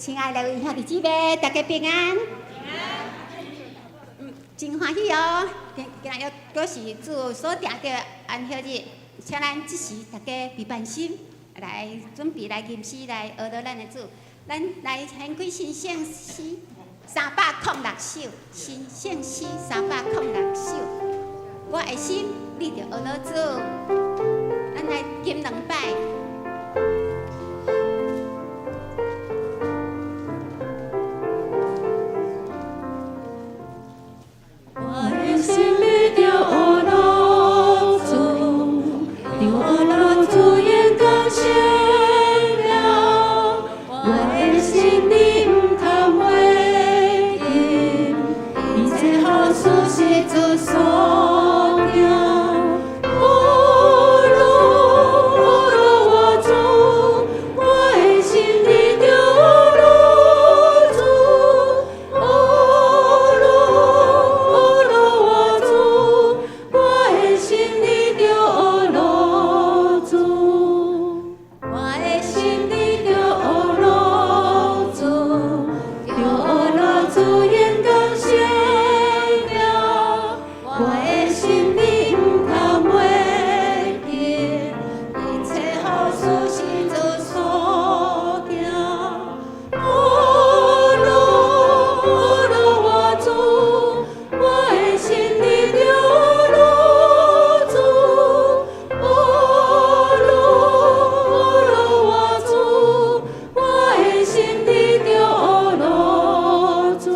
親愛的兄弟姊妹，大家平安。真歡喜哦！今今日閣是主所定的安息日，請咱這時大家備辦心來準備來吟詩來學著咱的主。咱來掀開新聖詩306首，新聖詩三百零六首。我的心，你著學著主。咱來吟兩擺。我的心裡著學著主，著學著主榮光聖名。我的心裡毋通袂記，一切好事是主所行。學著學著我主，我的心裡著學著主，學著學著我主，我的心裡著學著主，我的心裡著學著主，著學著主榮光聖名。我的心裡毋通袂記，一切好事是主所行。學著學著我主，我的心裡著學著主，學著學著我主，我的心裡著學著主。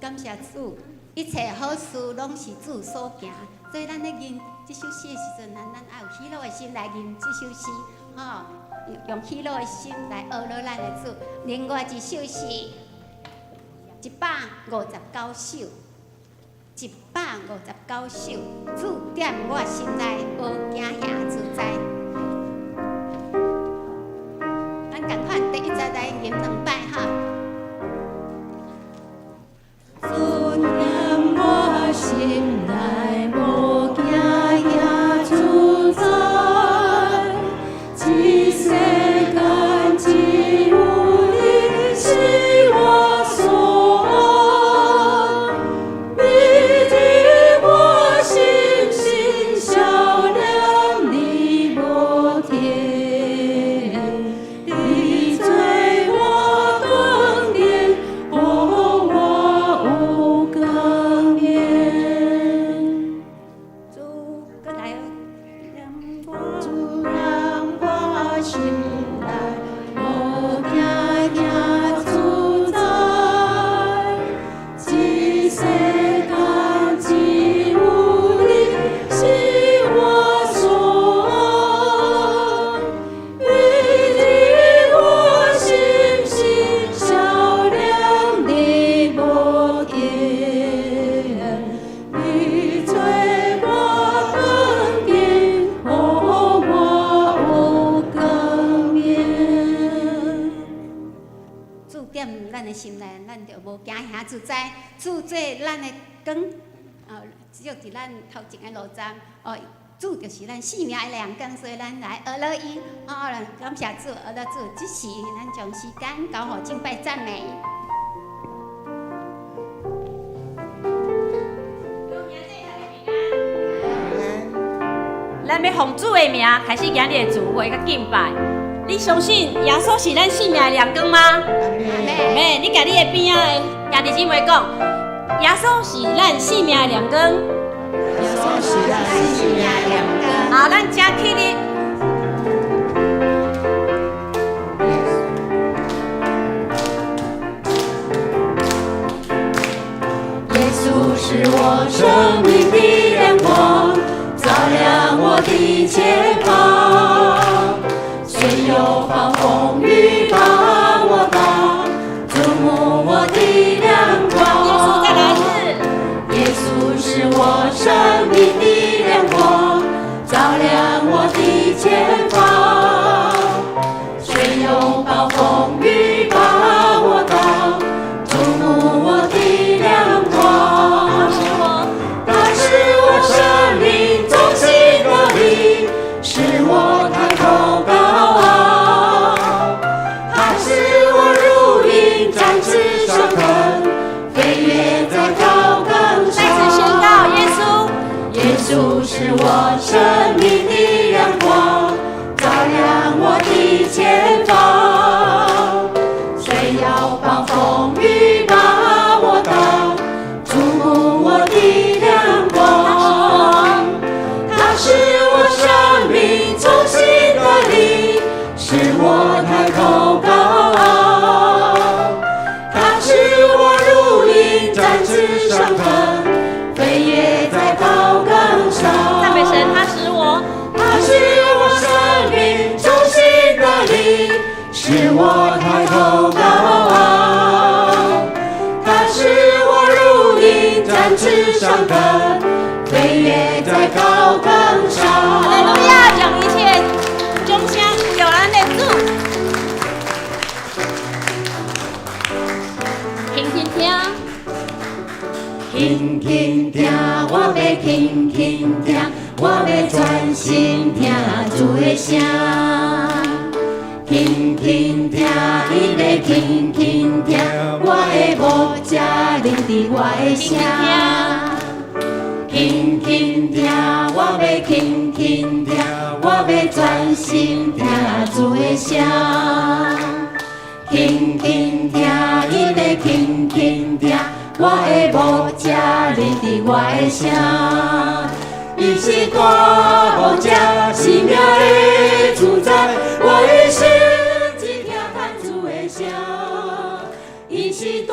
感謝主，一切好事攏是主所行，所以咱咧吟這首詩的時陣，咱愛有喜樂的心來吟這首詩，吼，用喜樂的心來學著咱的主。另外一首是159首，159首，主踮我心內，無驚嚇自在。咱仝款第一節來吟兩擺哈。主踮我心內，無驚嚇自在。這世間只有你是我所愛，你佇我心心照亮你無停，你做我光明，予我有光明。主，閣來主踮我心內，無驚嚇自在。這世間只有你是我所愛，你佇我心心照亮你無停，你做我光明，予我有光明。主踮咱的心內，咱就無驚嚇自在。主做咱的光，照佇咱頭前的路站。哦，主就是咱生命的亮光，所以咱來學著伊。哦，感謝主，學著主，這時咱將時間交予敬拜讚美。咱欲奉主的名開始今日的聚會佮敬拜。你相信耶穌是咱生命的亮光嗎？阿們。你共你的邊仔的兄弟姊妹講，耶穌是咱生命的亮光。耶穌是咱生命的亮光。好，咱請起立。耶穌是我生命的亮光，照亮我的前方。雖有暴風雨把我擋，注目我的亮光。耶穌再來一次。耶穌是我生命的亮光，照亮我的前方。雖有暴風雨把我擋，注目我的亮光。他是我生命中心的力，使我抬頭高傲。他是穌是我生命的亮光，照亮我的前方。雖要暴風雨把我擋，主我的亮光。他是我生命重新得力，使我抬頭高傲。他使我如鷹展翅上騰，飛躍在高崗上。讚美神，他使我，他使我生命重新得力，使我抬頭高傲。他使我如鷹展翅上騰，飛躍在高崗上。哈利路亞，將一切掌聲予咱的主。輕輕聽，輕輕聽，我欲輕輕聽，我欲專心聽主的聲。輕輕聽，伊咧輕輕聽，我的牧者聆聽我的聲。輕輕聽，我欲輕輕聽，我欲專心聽主的聲。輕輕聽，伊咧輕輕聽，我的牧者聆聽我的聲。伊是大牧者，生命的主宰，我一生只聽嘆主的聲。伊是大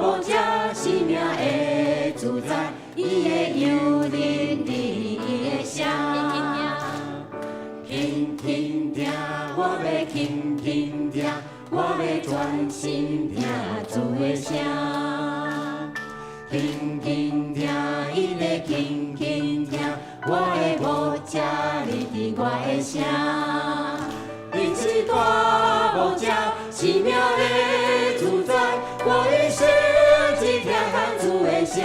牧者，生命的主宰，伊的羊聆聽伊的聲。輕輕聽，我欲輕輕聽，我欲專心聽主的聲。輕輕聽，伊咧輕輕聽，我的牧者聆聽我的聲。伊是大牧者，生命的主宰，我一生只聽嘆主的聲。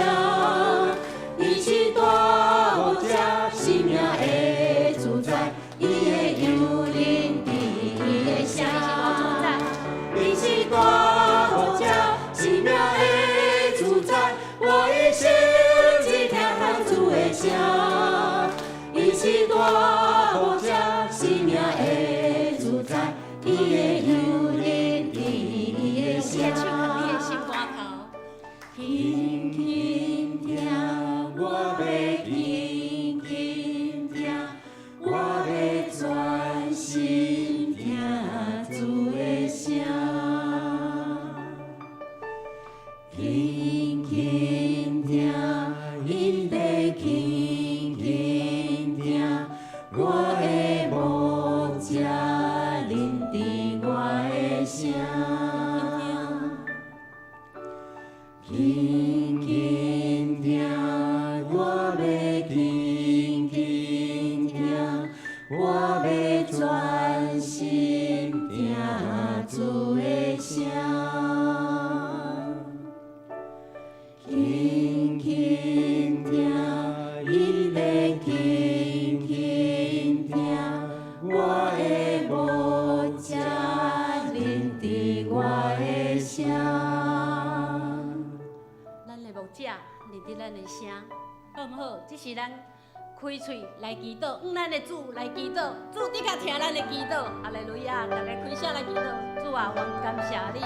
伊是大牧者，生命的主宰，伊的羊聆聽伊的聲。伊是大牧者，生命的主宰，我一生只聽嘆主的聲。伊是大牧者，生命的主宰，伊的羊聆聽伊的聲。你的手囥你的心肝頭。輕輕聽，我欲輕輕聽，我欲專心聽主的聲。輕輕聽，伊咧輕輕聽，我的牧者聆聽我的聲。輕輕聽，我欲輕輕聽，我欲專心聽主的聲。輕輕聽，伊咧輕輕聽，我的牧者聆聽我的聲。咱的牧者聆聽咱的聲，好毋好？這是咱開喙來祈禱，向咱的主來祈禱，主的確聽咱的祈禱。哈利路亞！大家開聲來祈禱，主啊，阮感謝你，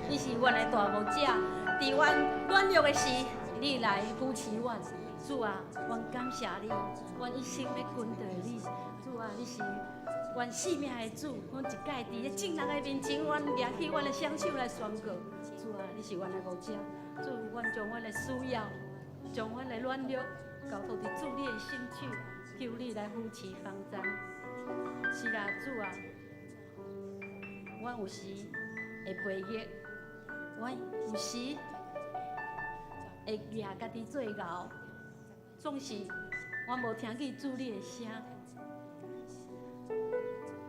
你是阮的大牧者，佇阮軟弱的時，你來扶持阮。主啊，阮感謝你，阮一生欲跟隨你。主啊，你是阮生命的主，阮一擺佇咧眾人的面前，阮舉起阮的雙手來宣告。主啊，你是阮的牧者，主，阮將阮的需要，將阮的軟弱交託佇主你的聖手，求你來扶持幫贊。是啦，主啊，阮有時會背逆，阮有時會舉家己做牛，總是阮無聽見主你的聲。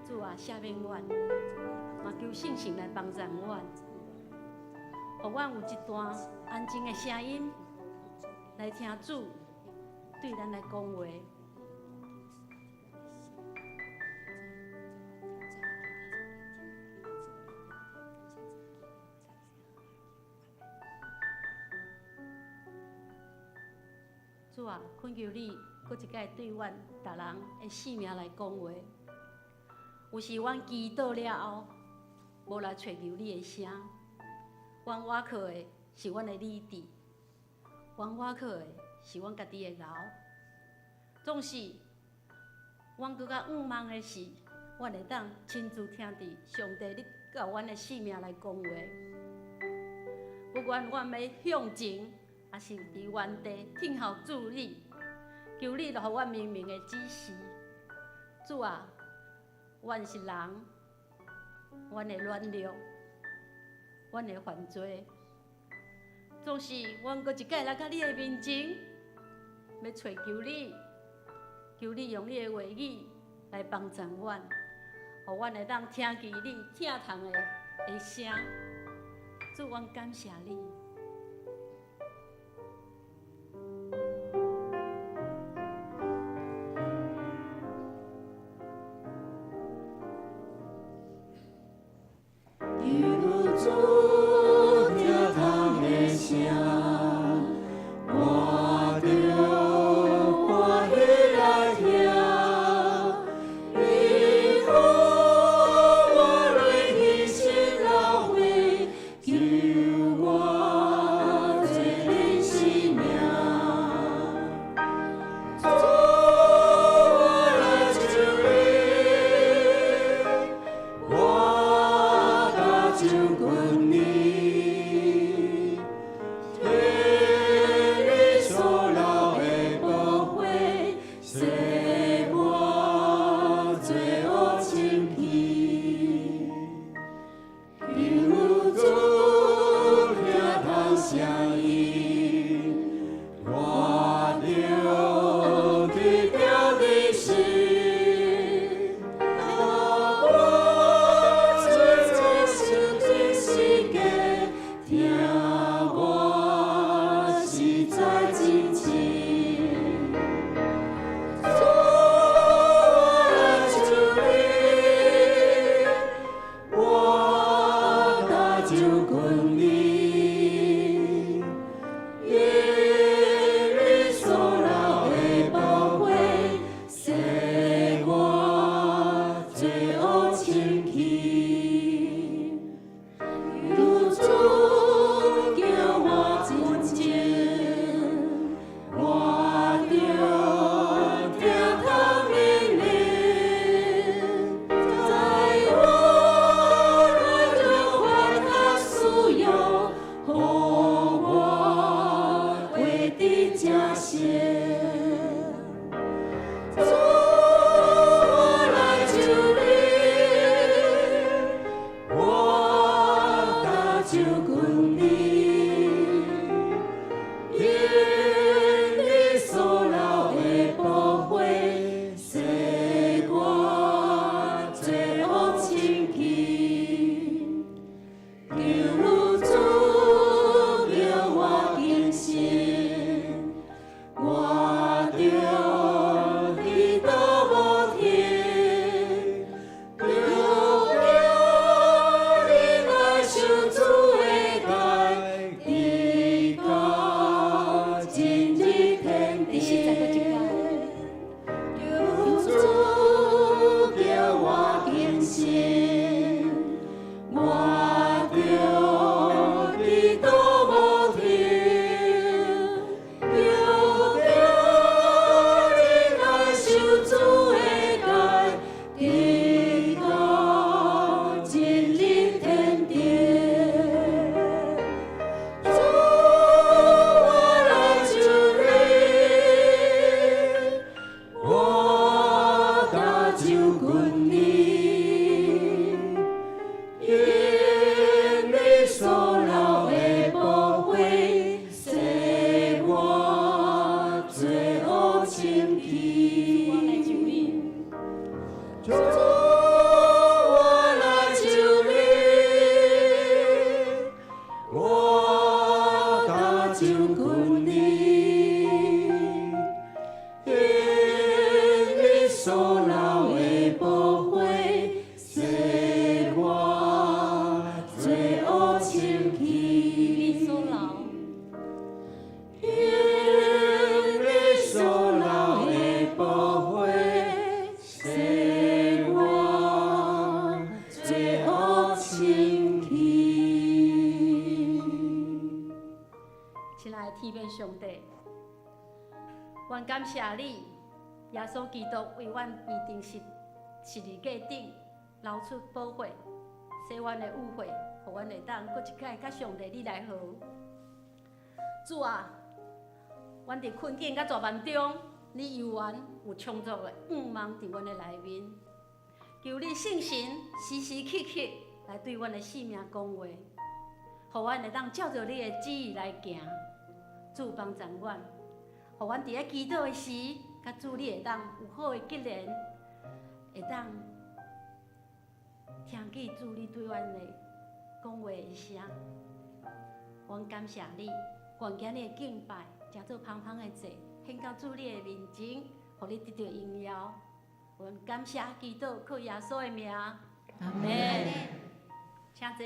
主啊，赦免阮，嘛求聖神來幫贊阮，予阮有一段安靜的聲音來聽主對咱來講話。主主啊，懇求你，閣一擺對阮逐人的性命來講話。有時阮祈禱了後，無來揣求你的聲，阮倚靠的是阮的理智，阮倚靠的是阮家己的𠢕。總是，阮閣較向望的是，阮會當親自聽著上帝你佮阮的性命來講話。不管阮欲向前，抑是佇原地聽候主你，求你予阮明明的指示。主啊，阮是人，阮會軟弱，阮會犯罪，總是阮閣一擺來到你的面前，欲揣求你，求你用你的話語來幫助阮，予阮會當聽見你疼痛的聲。主，阮感謝你。求主疼痛的聲，我著歡喜來聽。伊予我淚犧牲流血，救我罪人性命。主，我來求你，我搭救阮你，替你所流的寶血，洗我罪惡清去。求主疼痛聲音，我著得著你心。當我做受罪世界，疼我實在真深。主，我來求你，我搭救阮你，因你所流的寶血，洗我罪惡清去。求主叫我純淨，我著疼痛的靈，在我軟弱犯較需要，予我活佇這世。主，我來求你，我搭救阮你，因你所流的寶血，洗我罪惡清去。求主叫我更新，我著祈禱無停，求叫你來受主的戒，直到進入天第四節閣一擺。求主叫我更新，我著祈禱無停，求叫你來受主的戒，直到進入天堂。主，我來求你，我搭救阮你，因你所流的寶血，洗我罪惡清去。我來求你，主，我來求你，我搭救阮你，因你所流的寶血，洗我罪惡清去。你所流，因你所阮感謝你，耶穌基督為阮被釘十字架頂，流出寶血，洗阮的污穢，予阮會當閣一擺佮上帝你來和。主啊，阮佇困境佮絕望中，你猶原有充足的向望佇阮的內面。求你聖神時時刻刻來對阮的性命講話，予阮會當照著你的旨意來行。主幫助阮，予阮佇咧祈禱的時，佮主你會當有好的結連，會當聽見主你對阮的講話的聲。阮感謝你，願今日的敬拜，成做芳芳的祭，獻到主你的面前，予你得著榮耀。阮感謝祈禱，靠耶穌的名，阿門。請坐。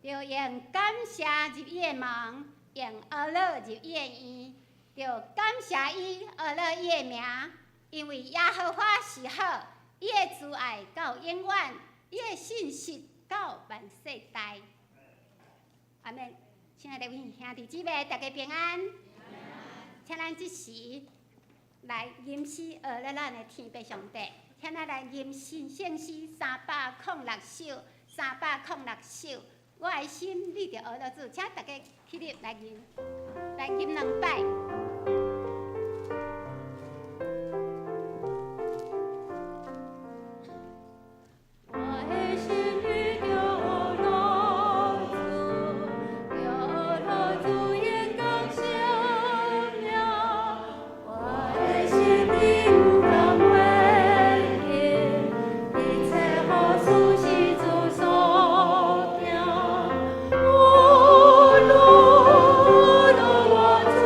著用感謝入伊的門，用呵咾入伊的院，著感謝伊呵咾伊的名，因為耶和華是好，伊的慈愛到永遠，伊的信實到萬世代。阿們，親愛的兄弟姊妹，大家平安。請咱這時來吟詩呵咾咱的天父上帝，請咱來吟詩聖詩306首，306首。我的心，你著呵咾主，請大家起立來吟，來吟兩擺。我的心你著呵咾主，著呵咾主榮光聖名。我的心你毋通袂記，一切好事是主所疼。呵咾呵咾我主，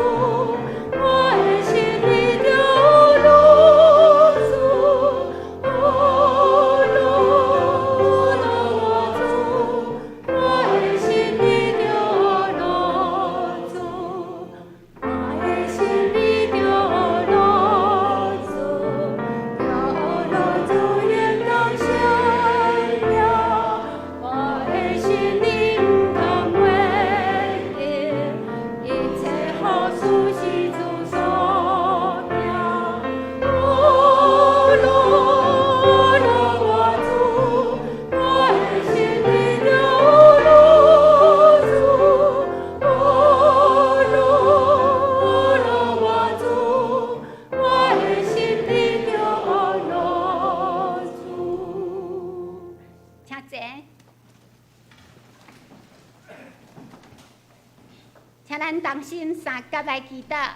請咱同心三佮來祈禱。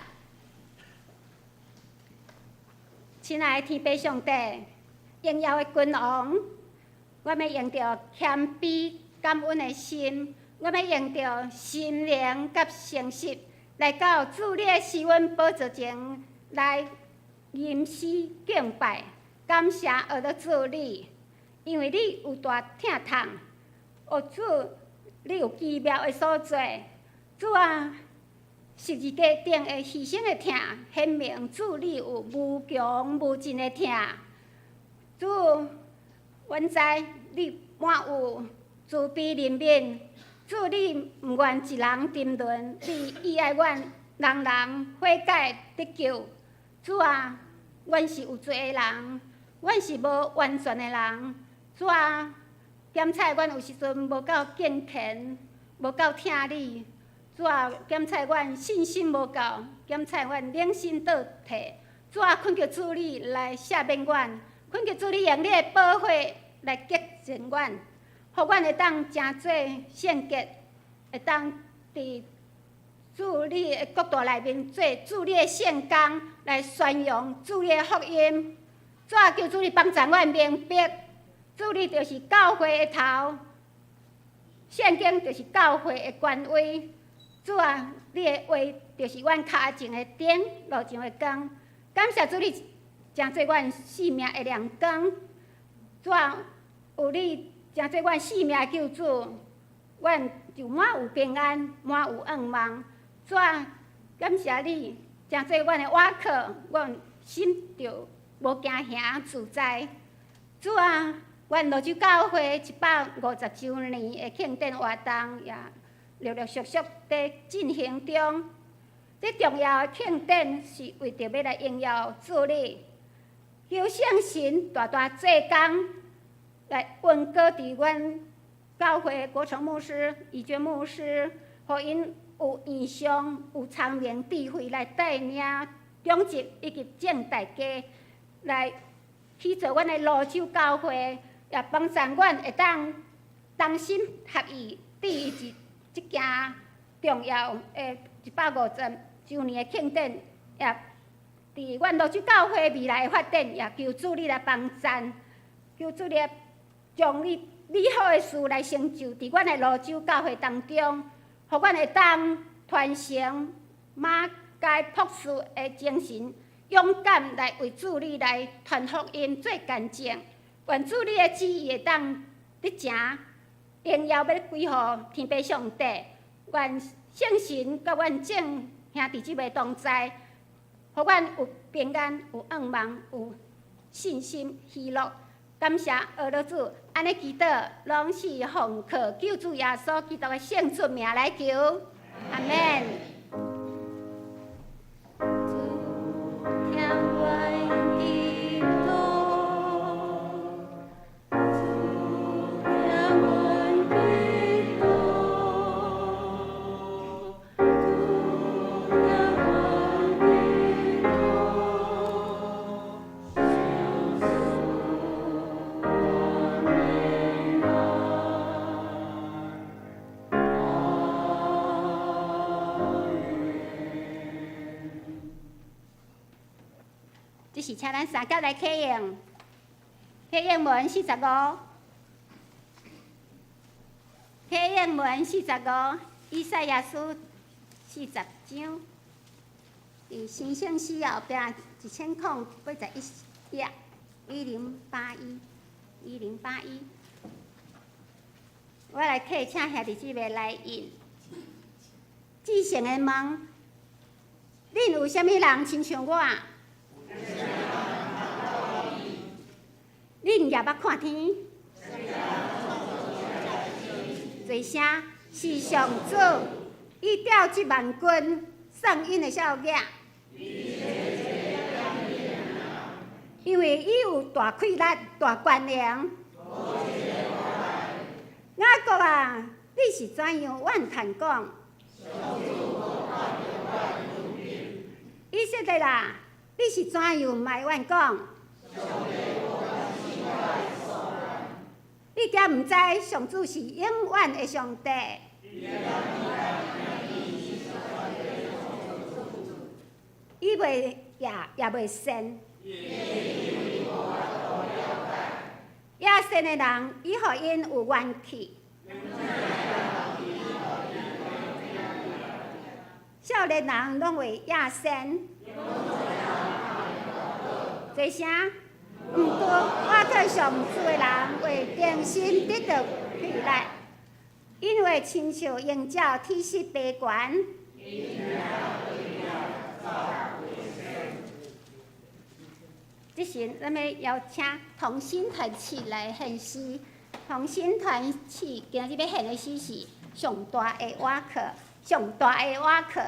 親愛的天父上帝，榮耀的君王，我欲用著謙卑感恩的心，我欲用著心靈佮誠實，來到主你的施恩寶座前來吟詩敬拜，感謝阿樂主你，因為你有大疼痛，哦主，你有奇妙的所做，主啊，十字架頂的犧牲的疼，顯明主你有無窮無盡的疼。主，阮知你滿有慈悲憐憫，主你毋願一人沉淪，你意愛阮人人悔改得救。主啊，阮是有罪的人，阮是無完全的人。主啊，檢採阮有時陣無夠敬虔，無夠疼你。主啊，檢採阮信心無夠，檢採阮良心倒退。主啊，懇求主你來赦免阮，懇求主你用你的寶血來潔淨阮，予阮會當成做聖潔，會當佇主你的國度內面做主你的聖工，來宣揚主你的福音。主啊，求主你幫助阮明白，主你就是教會的頭，聖經就是教會的權威。主啊，你的話就是阮跤前的燈，路上的光。感謝主，你成做阮性命的亮光。主啊，有你成做阮性命的救主，阮就滿有平安，滿有盼望。主啊，感謝你成做阮的倚靠，阮心就無驚嚇自在。主啊，阮蘆洲教會150週年的慶典活動也陸陸續續佇進行中。這重要的慶典是為著欲來榮耀主你，求聖神大大做工，來恩膏佇阮教會國成牧師、怡娟牧師，予𪜶有異象、有聰明智慧來帶領長執以及眾大家來去做阮的蘆洲教會，也幫助阮會當同心合意，對於這件重要的150週年的慶典，也佇阮蘆洲教會未來的發展，也求主你來幫贊，求主你將你美好的事來成就佇阮的蘆洲教會當中，予阮會當傳承馬偕博士的精神，勇敢來為主你來傳福音、做見證。願主你的旨意會當得成，榮耀欲歸予天父上帝。願聖神佮阮眾兄弟姊妹同在，予阮有平安、有盼望、有信心、喜樂。感謝阿樂主，按呢祈禱，攏是奉靠救主耶穌基督的聖主名來求，阿們。主聽阮祈禱，主聽阮祈禱，主聽阮祈禱，求賜我平安。阿們。這是請咱三佮來啟用，啟用文45，啟用文45，以賽亞書40章，佇新聖詩後壁1081頁，1081，1081。我來客請兄弟姊妹來印。至聖的問，恁有啥物人親像我？恁也捌看天？做聲是上主，伊調集萬軍，算𪜶的數額。因為伊有大氣力、大權能。雅各啊，你是怎樣怨嘆講？以色列啊，你是怎樣埋怨講？你敢毋知上主是永遠的上帝？伊袂夜也袂善。夜善的人，伊予𪜶有怨氣。少年人攏會夜善。做啥？毋過倚靠上主的人會重新得著氣力，𪜶會親像鷹鳥體勢飛懸。這時，咱欲邀請同心團契來獻詩。同心團契今日欲獻的詩是上大的倚靠，上大的倚靠。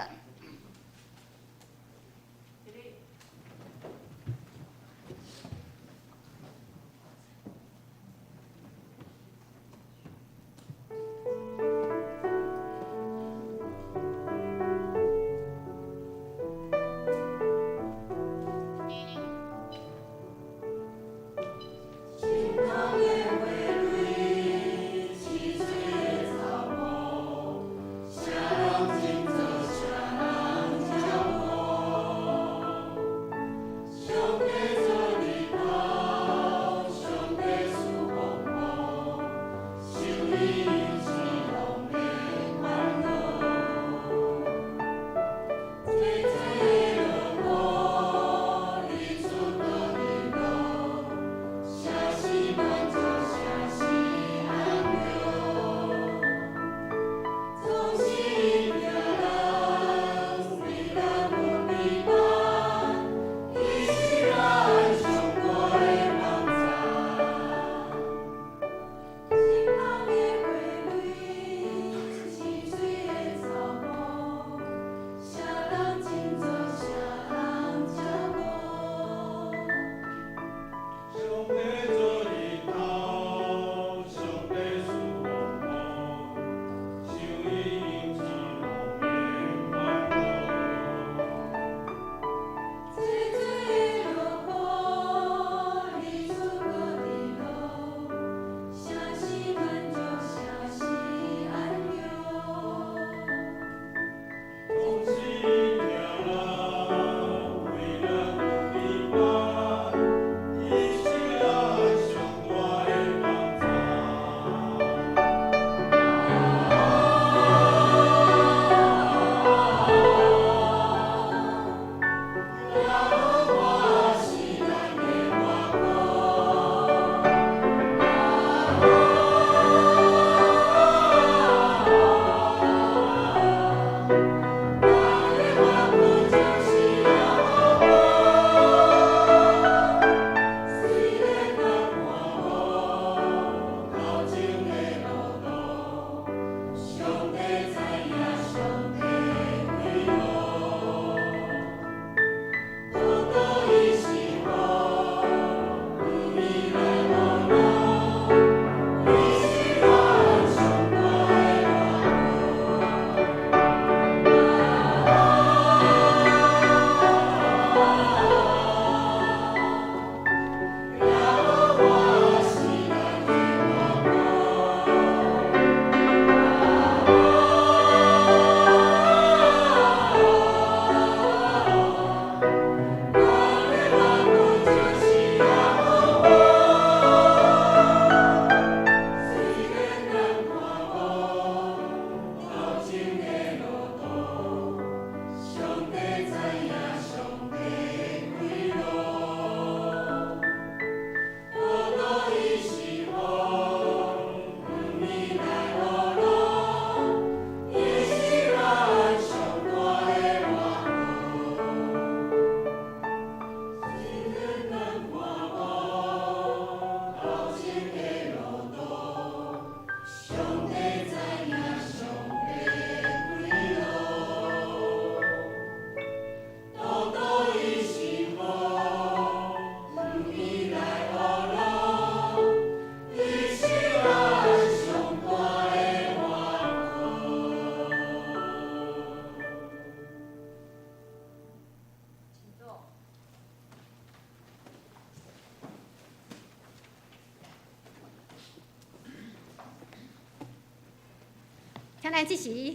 請咱這時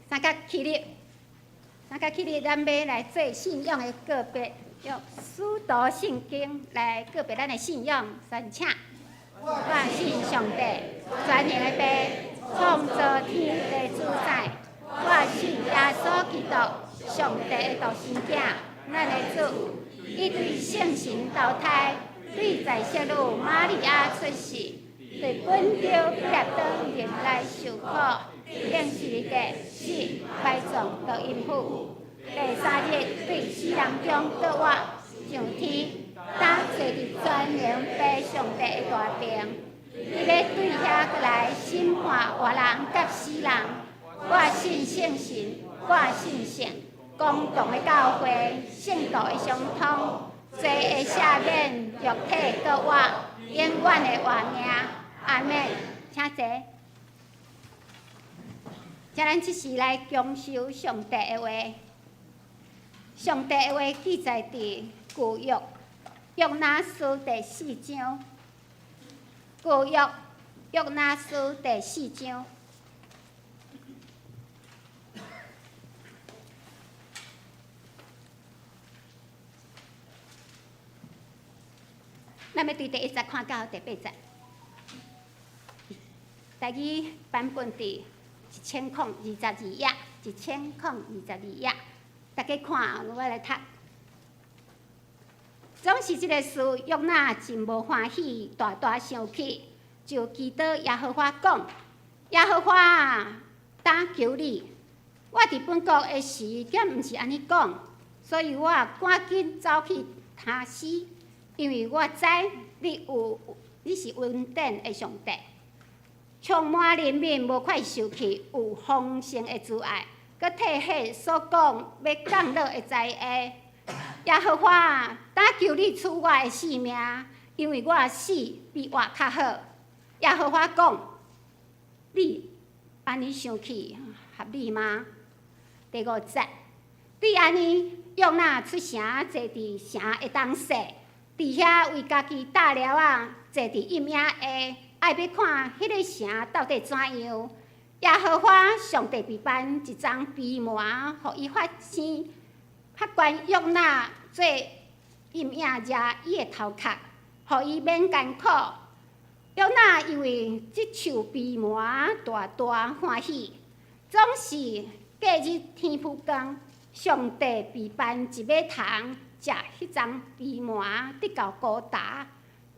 三甲起立。咱甲起立，咱欲來做信仰的告白，用使徒信經來告白咱的信仰。先請，我信上帝，全能的父，創造天地主宰。我信耶穌基督，上帝的獨生囝，咱的主。伊對聖神投胎，對在聖女瑪利亞出世，對本丟彼拉多忍耐受苦，釘十字架死，埋葬落陰府。第三日對死人中復活，上天，擔坐佇全能父上帝的大爿。伊欲對遐閣來審判活人佮死人。我信聖神，我信聖公同的教會，聖徒的相通，罪的赦免，肉體復活，永遠的活命。阿們。請坐。請咱這時來恭受上帝的話。上帝的話記載佇舊約約拿書第四章。舊約約拿書第四章。咱欲對第一節看到第八節。台語版本佇1022頁，1022頁，大家看，我來讀。總是這个事，約拿真無歡喜，大大生氣，就祈禱耶和華講：耶和華啊，當求你，我佇本國的時，敢毋是按呢講？所以我趕緊走去他施，因為我知你有你是恩典的上帝，充滿憐憫，無快受氣，有豐盛的慈愛，閣退彼所講欲降落的災禍。耶和華啊，當求你取我的性命，因為我死比活較好。耶和華講：你按呢生氣合理嗎？第五節，對按呢，約拿出城，坐佇城的東勢，佇遐為家己搭寮仔，坐佇陰影下，愛欲看彼个城到底怎樣。耶和華上帝備辦一叢蓖麻，予伊發生。法官約拿做陰影遮伊的頭殼，予伊免艱苦。約拿因為這樹蓖麻大大歡喜，總是隔日天晡光，上帝備辦一尾蟲食彼叢蓖麻，直到孤焦。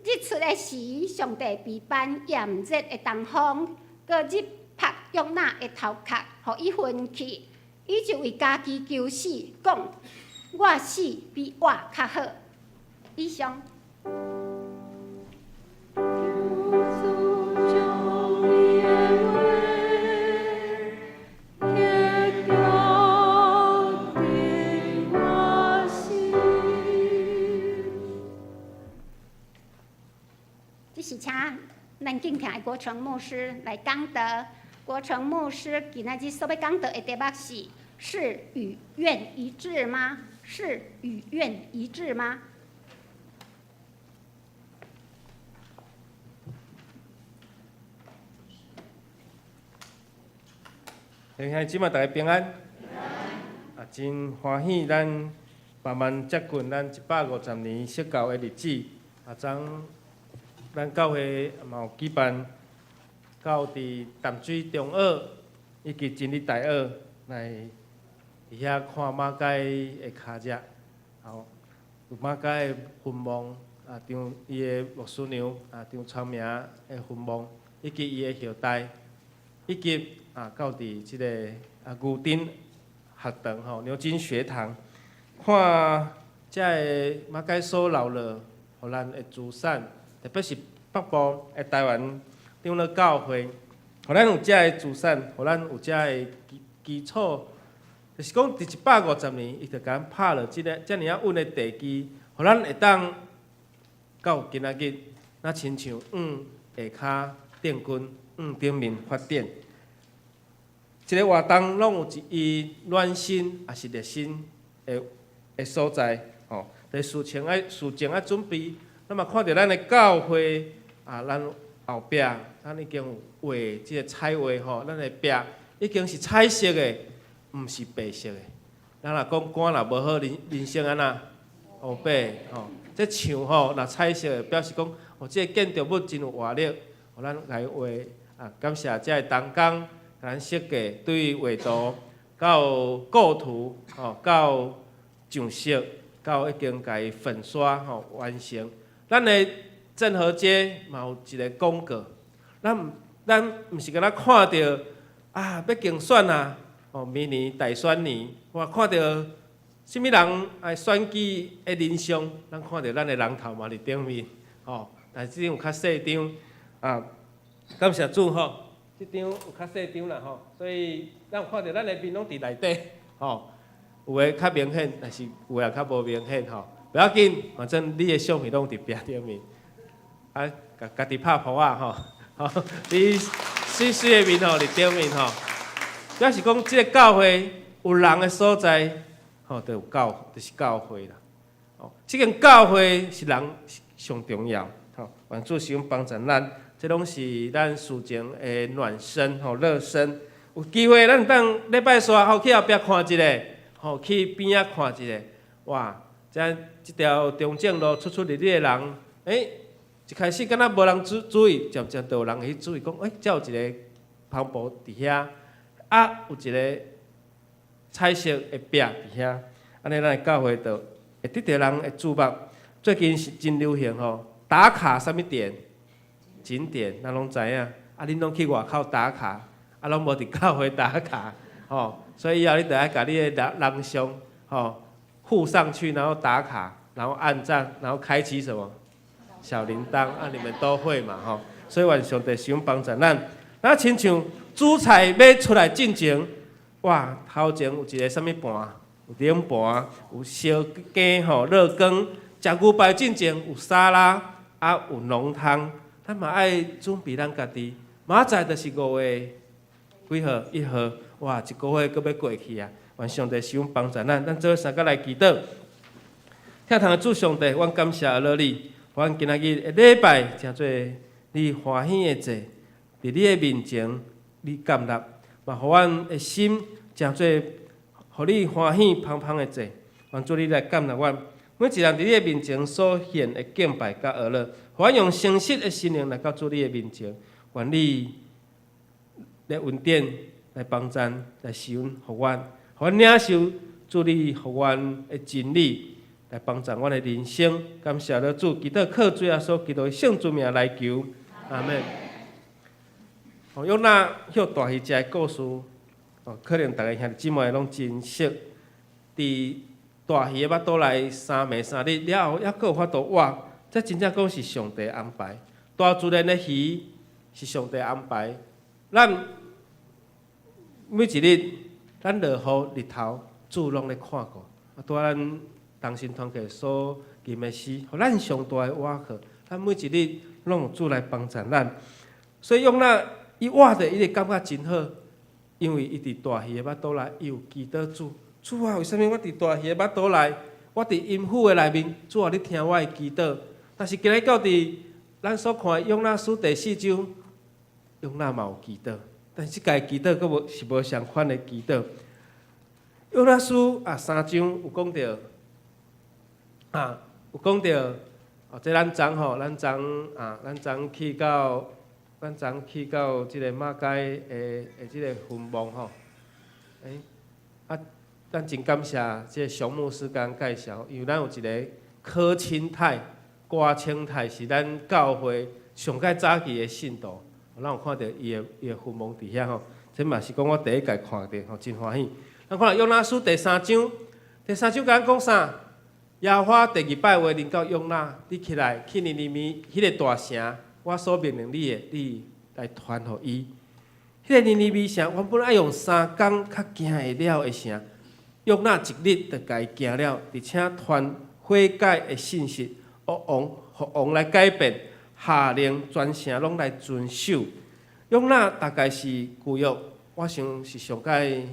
日出的時，上帝備辦炎熱的東風，閣日曝約拿的頭殼，予伊昏去。伊就為家己求死，講：我死比活較好。以上。求主將你的話刻雕佇我心。這是請咱敬聽的國成牧師來講道。國成牧師今仔日所欲講道的題目是：是與願一致嗎？是與願一致嗎？弟兄姊妹，大家平安。啊，真歡喜，咱慢慢接近咱150年釋教的日子。啊，昨咱教會嘛有舉辦。到佇淡水中學以及真理大學來佇遐看馬偕的跤跡，吼，有馬偕的墳墓，啊，張伊的牧師娘啊，張聰明的墳墓，以及伊的後代，以及啊，到佇這个啊牛津學堂吼，牛津學堂，看遮个馬偕所留落予咱的資產，特別是北部的台灣長老教會，予咱有遮个資產，予咱有遮个基礎，就是講佇150年，伊就共咱拍落這个遮爾仔穩的地基，予咱會當到今仔日，若親像往下跤定根，往頂面發展。一个活動攏有一伊暖身，抑是熱身的所在，吼。事前愛準備，咱嘛看著咱的教會啊，咱後壁咱已經有畫這个彩畫吼，咱的壁已經是彩色的，毋是白色的。咱若講肝若無好，人生按怎？烏白吼。這牆吼，若彩色的，表示講，哦，這个建築物真有活力。予咱來畫啊，感謝遮个同工，共咱設計對畫圖到構圖吼，到上色，到已經共伊粉刷吼完成。咱的鄭和街嘛有一个廣告，咱毋是干焦看著啊，欲競選啊，哦，明年大選年，哇，看著啥物人愛選舉的人像，咱看著咱的人頭嘛佇頂面，吼，但是這張有較細張啊，感謝主吼，這張有較細張啦吼，所以咱有看著咱的面攏佇內底，吼，有的較明顯，但是有的也較無明顯吼，無要緊，反正你的相片攏佇壁頂面，啊，家己拍噗仔吼，吼，你媠媠的面吼佇頂面吼，表示講這个教會有人的所在，吼，就有教，就是教會啦。哦，這間教會是人上重要，吼，願主使用幫助咱，這攏是咱事前的暖身，吼，熱身。有機會咱當禮拜四吼去後壁看一下，吼去邊仔看一下，哇！這條中正路出出入入的人，欸，一開始敢若無人注意，漸漸就有人會去注意，講，欸，遮有一个帆布佇遐，啊，有一个彩色的壁佇遐，按呢咱的教會就會得著人的注目。最近是真流行吼，打卡啥物點？景點，咱攏知影。啊，恁攏去外口打卡，啊，攏無佇教會打卡，吼。所以以後你著愛共你的人像，吼，附上去，然後打卡，然後按讚，然後開啟什麼？小鈴鐺，啊，你們都會嘛，吼。所以願上帝使用幫助咱。那親像主菜欲出來進前，哇，頭前有一个啥物盤？有冷盤，有燒雞吼，熱羹。食牛排進前有沙拉，啊有濃湯。咱嘛愛準備咱家己。明仔載就是5月幾號？1號。哇，一个月閣欲過去啊！願上帝使用幫助咱，咱做伙相共來祈禱。天堂的主上帝，阮感謝阿樂你，阮今仔日的禮拜，成做你歡喜的祭，佇你的面前，你接納，嘛予阮的心成做予你歡喜芳芳的祭。願主你來接納阮，每一人佇你的面前所獻的敬拜佮阿樂，予阮用誠實的心靈來到主你的面前，願你來恩典來幫贊來施恩予阮，予阮領受主你予阮的真理，來幫助阮的人生。感謝了主，祈禱靠主耶穌基督的聖尊名來求，阿門。哦，約拿歇大魚食的故事，哦，可能逐个兄弟姊妹攏真熟。佇大魚的腹肚內三暝三日了後，猶閣有法度活，這真正講是上帝安排。大自然的魚是上帝安排。咱每一日，咱落雨日頭，主攏咧看顧。啊，拄仔咱同心團契所吟的詩，予咱上大的倚靠。咱每一日攏有主來幫助咱。所以約拿伊活著，伊會感覺真好，因為伊佇大魚的腹肚內，伊有祈禱主。主啊，為啥物我佇大魚的腹肚內，我佇陰府的內面，主啊，你聽我的祈禱。但是今日到佇咱所看的約拿書第四章，約拿嘛有祈禱，但是這擺祈禱閣無是無相款的祈禱。約拿書啊三章有講著啊，有講著哦，這咱昨吼，咱昨啊，咱昨去到這个馬偕的這个墳墓吼，欸，啊，咱真感謝這个熊牧師共咱介紹，因為咱有一个柯清泰、郭清泰是咱教會上蓋早期的信徒，咱有看著伊的墳墓佇遐吼，這嘛是講我第一擺看著吼，真歡喜。咱看約拿書第三章，第三章共咱講啥？耶和華第二擺話臨到約拿，你起來去尼尼微彼个大城，我所命令你的，你來傳予伊。彼个尼尼微城原本愛用三工較行會了的城，約拿一日就共伊行了，而且傳悔改的信息，予王予王來改變，下令全城攏來遵守。約拿大概是舊約，我想是上蓋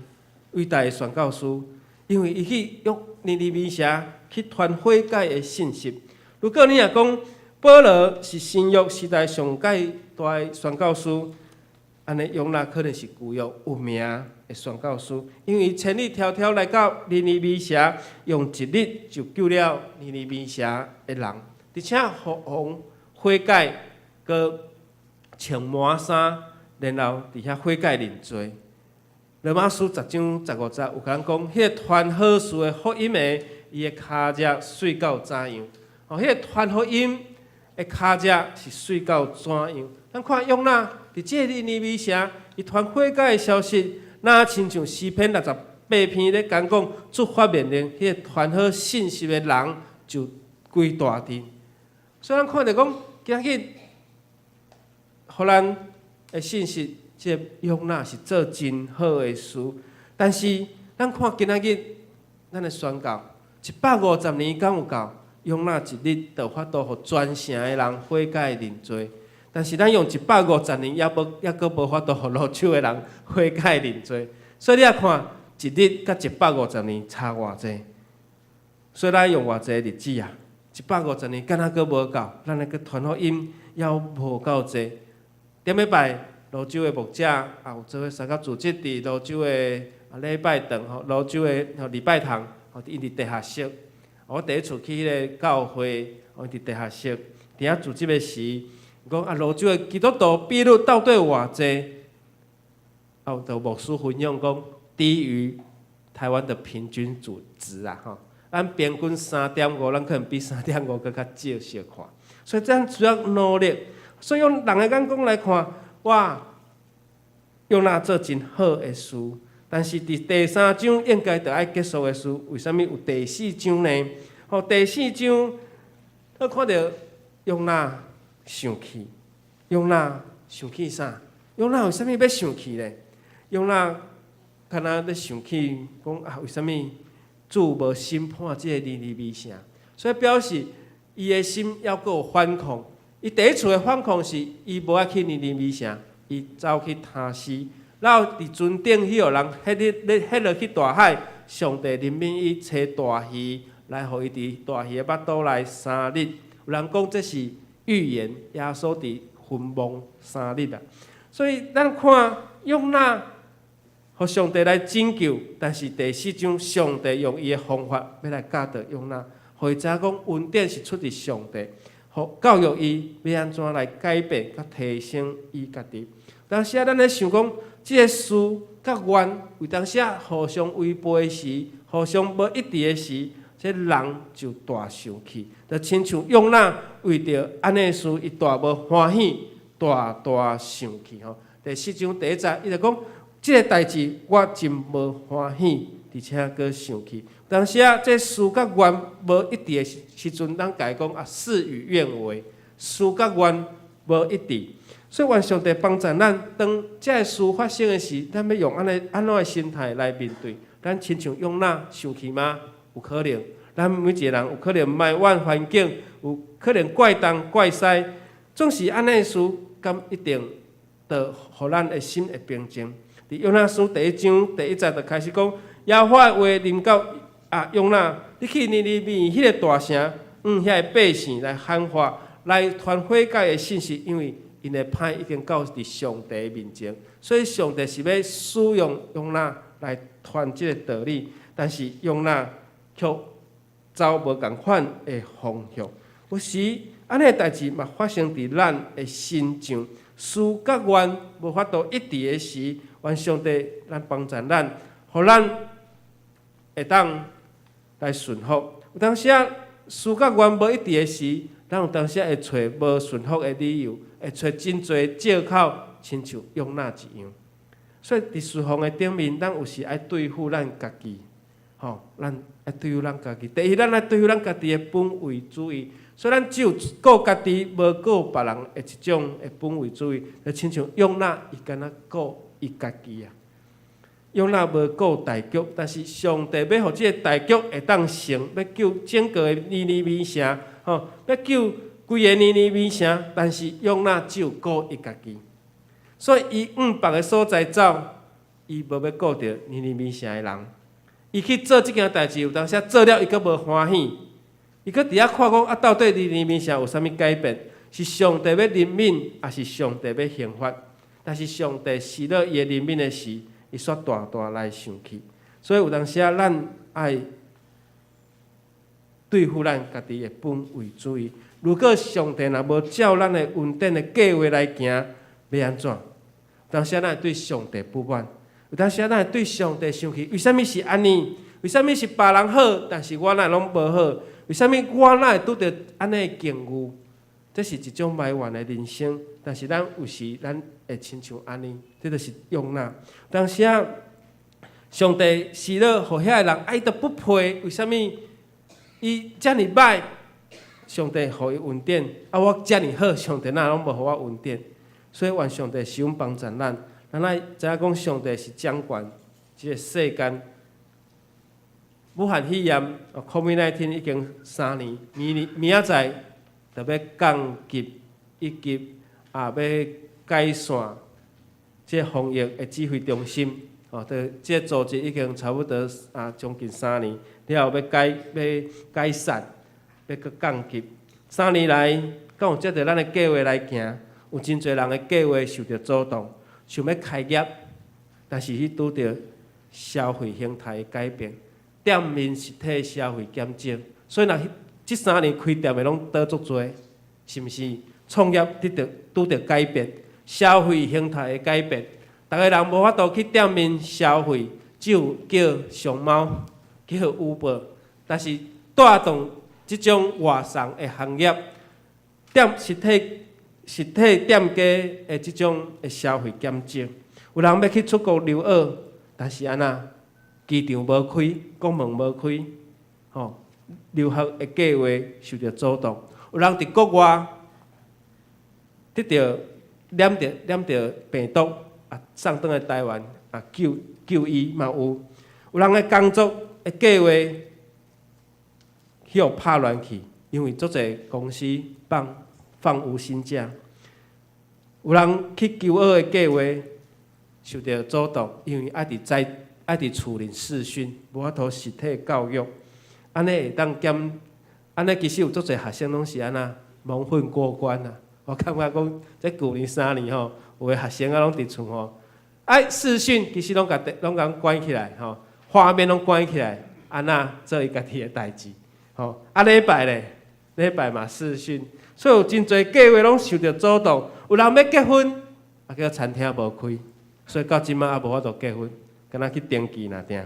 偉大的宣教師，因為伊去約尼尼微城去傳悔改的信息。如果你若講保羅是新約時代上蓋大的宣教師，按呢約拿可能是舊約有名的宣教師，因為千里迢迢來到尼尼微城，用一日就救了尼尼微城的人，而且予王悔改，閣穿麻衫，然後佇遐悔改認罪。羅馬書10章15節有講講，彼個傳好事的福音的，伊的跤跡媠到怎樣？哦，彼個傳福音的跤跡是媠到怎樣？咱看約拿佇這個尼尼微城，伊傳悔改的消息，若親像詩篇68篇咧講講，主發命令，彼個傳好信息的人就歸大陣。所以咱看著講，今日予咱的信息，這個約拿是做真好的事，但是咱看今仔日咱的宣教，150年敢有夠？約拿一日就有法度予全城的人悔改認罪，但是咱用一百五十年，猶無猶閣無法度予蘆洲的人悔改認罪。所以你也看，一日佮一百五十年差偌濟？所以咱用偌濟日子啊？一百五十年敢若閣無夠？咱來閣傳福音猶無夠濟。頂禮拜蘆洲的牧者也有做伙參加組織佇蘆洲的禮拜堂吼，蘆洲的禮拜堂吼，𪜶佇地下室。我第一次去彼個教會，𪜶佇地下室，佇遐組織的時，講啊，蘆洲的基督徒比率到底偌濟？啊，有牧師分享講，低於台灣的平均值啊，吼。咱平均3.5，咱可能比3.5閣較少小可。所以咱需要努力。所以用人的眼光來看，哇，約拿做真好的事，但是佇第三章應該著愛結束的事，為啥物有第四章呢？吼，第四章，你看著約拿生氣，約拿生氣啥？約拿為啥物欲生氣咧？約拿敢若咧生氣，講啊，為啥物主無審判這個尼尼微城？所以表示伊的心猶閣有反抗。伊第一次的反抗是，伊無愛去尼尼微城，伊走去他施，然後佇船頂彼予人彼日咧彼落去大海，上帝憐憫伊，揣大魚來予伊佇大魚的腹肚內三日。有人講這是預言，耶穌佇墳墓三日啊。所以咱看約拿，予上帝來拯救，但是第四章上帝用伊的方法欲來教導約拿，予伊知影講恩典是出自上帝。予教育伊欲按怎來改變佮提升伊家己。當時啊，咱咧想講，這個事佮願有當時啊互相違背時，互相無一致的時，這人就大生氣。就親像約拿為著按呢事，伊大無歡喜，大大生氣吼。第四章第一節，伊就講，這個代誌我真無歡喜，而且閣生氣。當時啊，這事佮願無一致的時陣，咱家講啊，事與願違，事佮願無一致。所以願上帝幫助咱，當這个事發生的時，咱欲用按呢按怎的心態來面對？咱親像約拿生氣嗎？有可能。咱每一个人有可能埋怨環境，有可能怪東怪西，總是按呢事，敢一定就予咱的心會平靜。佇約拿書第一章第一節就開始講，耶和華的話臨到啊約拿，你去尼尼微彼個大城，向遐个百姓來喊話，來傳悔改的信息，因為𪜶的歹已經到佇上帝面前，所以上帝是欲使用約拿來傳這個道理，但是約拿卻走無仝款的方向。有時按呢代誌嘛發生佇咱的身上，事佮願無法度一致的時，願上帝來幫助咱，予咱會當來順服。有當時啊，事佮願無一致的時，咱有當時會揣無順服的理由，會揣真濟藉口，親像約拿一樣。所以佇侍奉的頂面，咱有時愛對付咱家己，吼，咱愛對付咱家己。第一，咱愛對付咱家己的本位主義。所以咱只有顧家己，無顧別人的一種的本位主義，就親像約拿，伊敢若顧伊家己啊。約拿無顧大局，但是上帝欲予這个大局會當成，欲救整個的尼尼微城，吼，欲救規个尼尼微城，但是約拿只有顧伊家己，所以伊往別个所在走，伊無欲顧著尼尼微城的人。伊去做這件代誌，有當時做了伊閣無歡喜，伊閣佇遐看講啊，到底尼尼微城有啥物改變？是上帝欲憐憫，抑是上帝欲刑罰？但是上帝施落伊的憐憫的時，伊煞大大來生氣。所以有當時啊，咱愛對付咱家己的本位主義。如果上帝若無照咱的恩典的計劃來行，欲按怎？有當時咱會對上帝不滿，有當時咱會對上帝生氣。為啥物是按呢？為啥物是別人好，但是我哪會攏無好？為啥物我哪會拄著按呢的境遇？這是一種埋怨的人生。但是咱有時咱會親像按呢，這就是約拿。當時啊，上帝施落予遐个人，啊伊都不配。為啥物？伊遮爾歹，上帝予伊恩典，啊我遮爾好，上帝哪攏無予我恩典？所以願上帝施恩幫助咱，咱愛知影講上帝是掌管這個世間。武漢肺炎，COVID-19 已經3年，明年明仔載就欲降級一級，啊，欲解散這防疫的指揮中心，哦，這個組織已經差不多啊將近三年，了後欲解欲解散，欲閣降級。三年來，敢有照著咱的計劃來行？有真濟人的計劃受著阻擋，想欲開業，但是去拄著消費形態的改變，店面實體消費減少，所以若這三年開店的攏倒足濟，是毋是？創業得著拄著改變，消費形態的改變，逐个人無法度去店面消費，只有叫熊貓、叫 Uber，但是帶動這種外送的行業，店實體。實體店家的這種的消費減少，有人欲去出國留學，但是按怎機場無開，國門無開，吼，留學的計劃受著阻擋。有人佇國外得著染著染著病毒，啊，送轉來台灣啊，就就醫嘛有。有人的工作的計劃去予拍亂去，因為足濟公司放放無薪假。有人去求學的計劃受著阻擋，因為愛佇在愛佇厝裡視訊，無法度實體教育。按呢會當減，按呢其實有足濟學生攏是按怎蒙混過關啊！我感覺講，這舊年三年吼，有的學生啊攏佇厝吼，愛視訊其實攏共攏共關起來吼，畫面攏關起來，按怎做伊家己的代誌吼？啊禮拜咧，禮拜嘛視訊，所以有真濟計劃攏受著阻擋。有人欲結婚，啊叫餐廳無開，所以到這馬猶無法度結婚，敢若去登記爾定。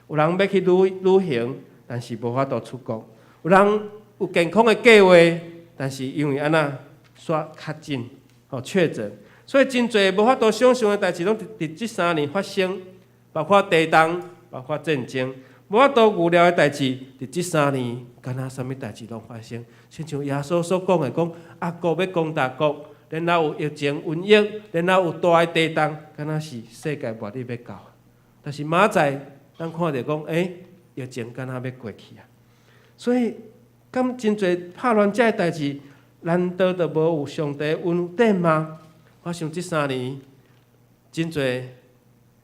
有人欲去旅旅行，但是無法度出國。有人有健康的計劃，但是因為按怎煞確診，吼確診，所以真濟無法度想像的代誌，攏佇佇這三年發生，包括地動，包括戰爭，無法度預料的代誌，佇這三年，敢若啥物代誌攏發生。親像耶穌所講的，講啊國欲攻打國，然後有疫情、瘟疫，然後有大的地動，敢若是世界末日欲到。但是明仔載，咱看著講，欸，疫情敢若欲過去啊。所以，敢真濟拍亂這个代誌，難道就無有上帝恩典嗎？我想這三年真濟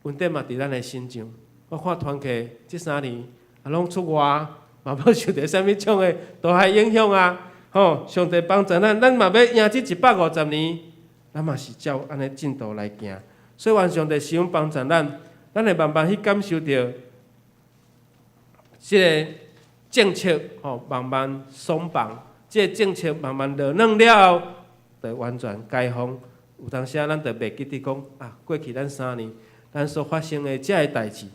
恩典嘛佇咱的身上。我看團契這三年啊，攏出外嘛無受著啥物種的大害影響啊。吼，上帝幫助咱，咱嘛欲贏這150年，咱嘛是照按呢進度來行。所以願上帝施恩幫助咱，咱會慢慢去感受著這个政策吼，慢慢鬆綁，這个政策慢慢落軟了後，就完全解封。有當時啊，咱就袂記得講啊，過去咱三年咱所發生的這个代誌。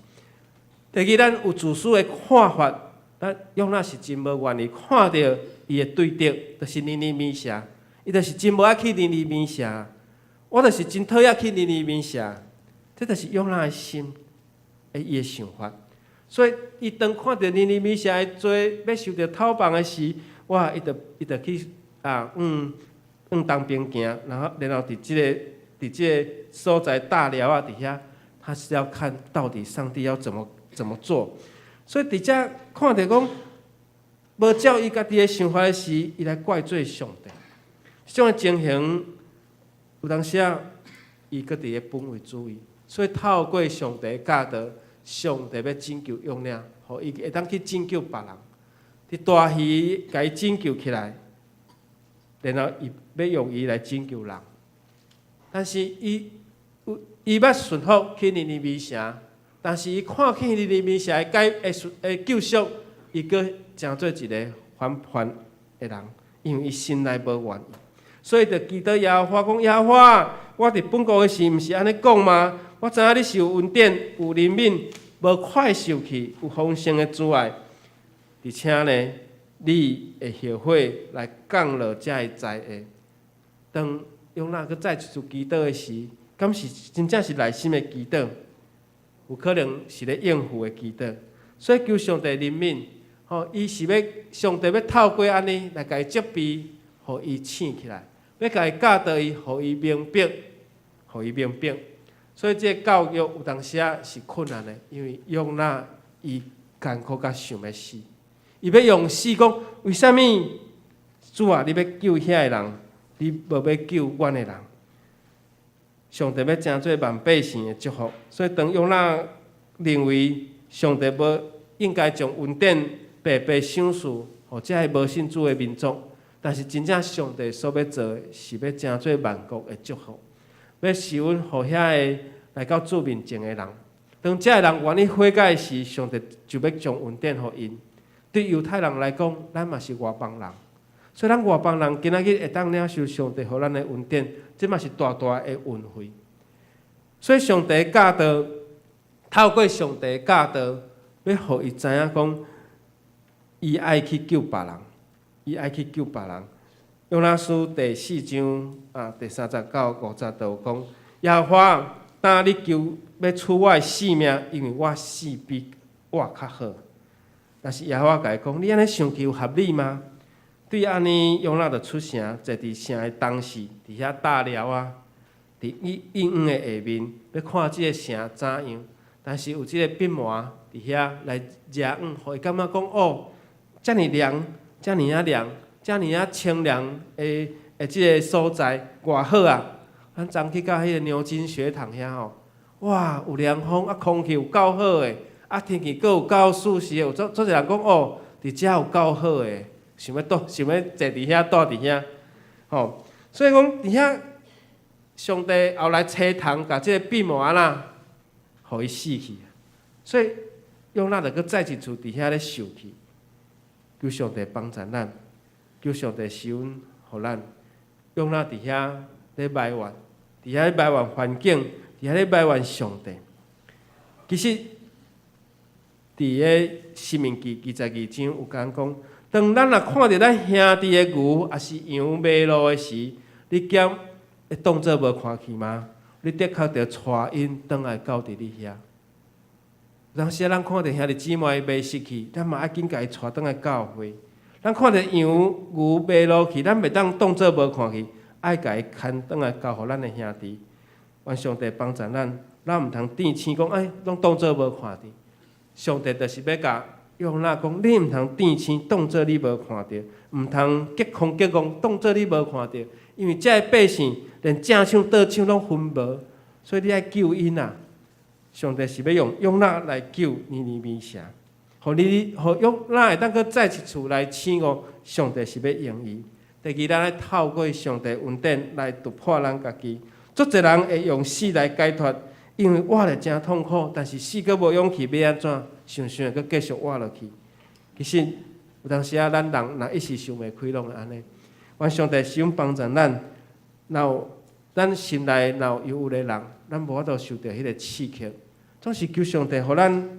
第二，咱有自私的看法，咱約拿是真無願意看著伊的對敵，就是尼尼微城，伊就是真無愛去尼尼微城。我就是真討厭去尼尼微城，這就是約拿的心，的伊的想法。所以，伊當看著尼尼微城的罪欲受著討辦的時，哇！伊就伊就去啊，往往東邊行，然後然後佇這个佇這个所在搭寮仔佇遐，他是要看到底上帝要怎麼怎麼做。所以佇遮看著講，無照伊家己的想法的時，伊來怪罪上帝。這種的情形，有當時啊，伊閣佇咧本位主義。所以透過上帝教導，上帝欲拯救約拿，予伊會當去拯救別人。佇大魚共伊拯救起來，然後伊欲用伊來拯救人。但是伊伊欲順服去尼尼微城，但是伊看見尼尼微城的解的的救贖，伊閣成做一个反叛的人，因為伊心內無願意，所以就祈禱耶和華講：耶和華，我佇本國的時，毋是按呢講嗎？我知影你是有恩典、有憐憫，無快受氣、有豐盛的慈愛，而且呢，你會後悔來降落這个災禍。當約拿閣再一次祈禱的時，敢是真正是內心的祈禱？有可能是咧應付的祈禱。所以求上帝憐憫，吼，伊是欲上帝欲透過按呢來共伊責備，予伊醒起來，欲共伊教導伊，予伊明白，予伊明白。所以這个教育有當時仔是困難的，因為約拿伊艱苦甲想欲死，伊欲用死講，為啥物主啊？你欲救遐个人，你無欲救阮的人？上帝欲成做萬百姓的祝福，所以當約拿認為上帝無應該將恩典白白賞賜予這个無信主的民族，但是真正上帝所欲做的是欲成做萬國的祝福，欲施恩予遐个來到主面前的人。當這个人願意悔改時，上帝就欲將恩典予𪜶。對猶太人來講，咱嘛是外邦人，所以咱外邦人今仔日會當領受上帝予咱的恩典，這嘛是大大的恩惠。所以上帝教導，透過上帝教導，欲予伊知影講，伊愛去救別人，伊愛去救別人。約拿書第四章啊，第三節到五節都有講，耶和華，當你求欲取我的性命，因為我死比活較好。但是耶和華共伊講，你按呢生氣有合理嗎？對按呢，約拿就出城，坐佇城的東市，佇遐搭寮仔，佇隱壩的下面，欲看這个城怎樣。但是有這个筆魔佇遐來惹壩，予伊感覺講哦，遮爾涼，遮爾仔涼，遮爾仔清涼的的這个所在，偌好啊！咱昨去到彼个牛津學堂遐吼，哇，有涼風，啊，空氣有夠好的，啊，天氣閣有夠舒適的，有足足濟人講哦，佇遮有夠好的，想欲蹛，想欲坐佇遐，蹛佇遐，吼，所以講佇遐，上帝後來青蟲共這个筆魔啦，予伊死去，所以約拿就閣再一次佇遐咧受氣，求上帝幫助咱，求上帝施恩予咱。約拿佇遐咧埋怨，佇遐咧埋怨環境，佇遐咧埋怨上帝。其實，佇个申命記22章有講講，當咱若看著咱兄弟的牛抑是羊迷路的時，你敢會當做無看去嗎？你的確著帶𪜶轉來到佇你遐。有當時咱看著兄弟姊妹迷失去，咱嘛愛緊共伊帶轉來教會。咱看著羊牛迷路去，咱袂當當做無看去，愛共伊牽轉來交予咱的兄弟。願上帝幫助咱，咱毋通轉醒講，哎，攏當做無看著。上帝就是欲共約拿講，你毋通轉醒，當做你無看著，毋通激空激戇，當做你無看著，因為這个百姓連正手倒手攏分無，所以你愛救𪜶啊！上帝是欲用約拿來救尼尼微城，予你，予約拿會當閣再一次來醒悟，上帝是欲用伊。第二，咱愛透過上帝恩典來突破咱家己。足濟人會用死來解脫，因為活咧誠痛苦，但是死閣無勇氣，欲按怎？想想閣繼續活落去。其實有當時仔，咱人若一時想袂開，攏會按呢。願上帝施恩幫助咱，若有咱心內若有憂鬱的人，咱無法度受著彼个刺激。總是求上帝，予咱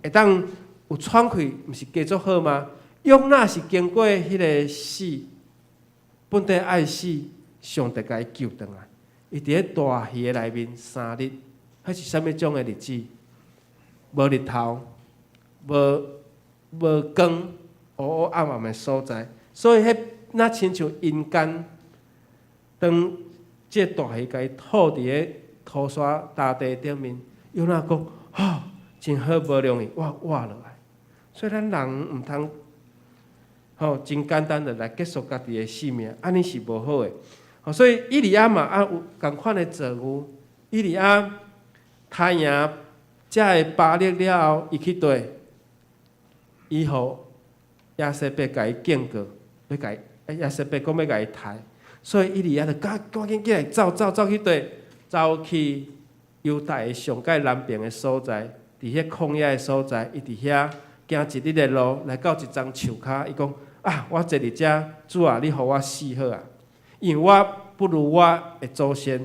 會當有喘氣，毋是加足好嗎？約拿是經過彼个死，本底愛死，上帝共伊救轉來。伊佇咧大魚的內面三日，彼是啥物種的日子？無日頭，無無光，烏烏暗暗的所在，所以彼若親像陰間，當這個大魚共伊吐佇咧塗沙大地頂面，約拿講：吼，真好，無容易，我活落來。所以咱人毋通，吼，真簡單的來結束家己的性命，按呢是無好的。吼，所以以利亞嘛也有仝款的遭遇。以利亞殺贏這个巴力了後，伊去佗？伊予耶洗別共伊警告，欲共伊耶洗別講欲共伊刣，所以以利亞就趕趕緊起來走走走去佗？走去猶大的上蓋南邊的所在，佇彼曠野的所在，伊佇遐行一日的路，來到一叢樹跤，伊講：啊，我坐佇遮，主啊，你予我死好啊！因為我不如我的祖先。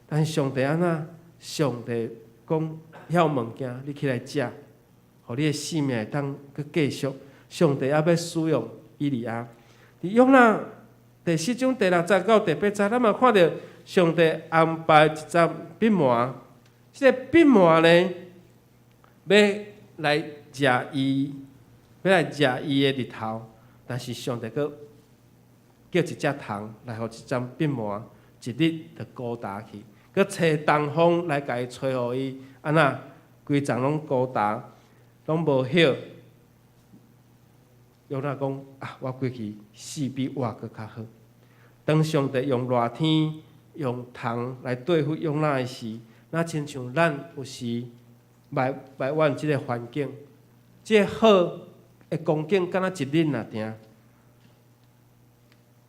但是上帝按怎？上帝講遐有物件，你起來食，予你的性命會當閣繼續。上帝猶欲使用以利亞。佇約拿第四章第六節到第八節，咱嘛看著上帝安排一隻蟄蟎，這个蟄蟎呢，欲來食伊，欲來食伊的日頭，但是上帝閣叫一隻蟲來予這隻蟄蟎一日就孤焦去，閣吹東風來共伊吹予伊，按怎規叢攏孤焦，攏無葉。約拿講啊，我規氣死比活閣較好。當上帝用熱天、用蟲來對付約拿的時，若親像咱有時埋埋怨這个環境，這个好的光景，敢若一日爾定。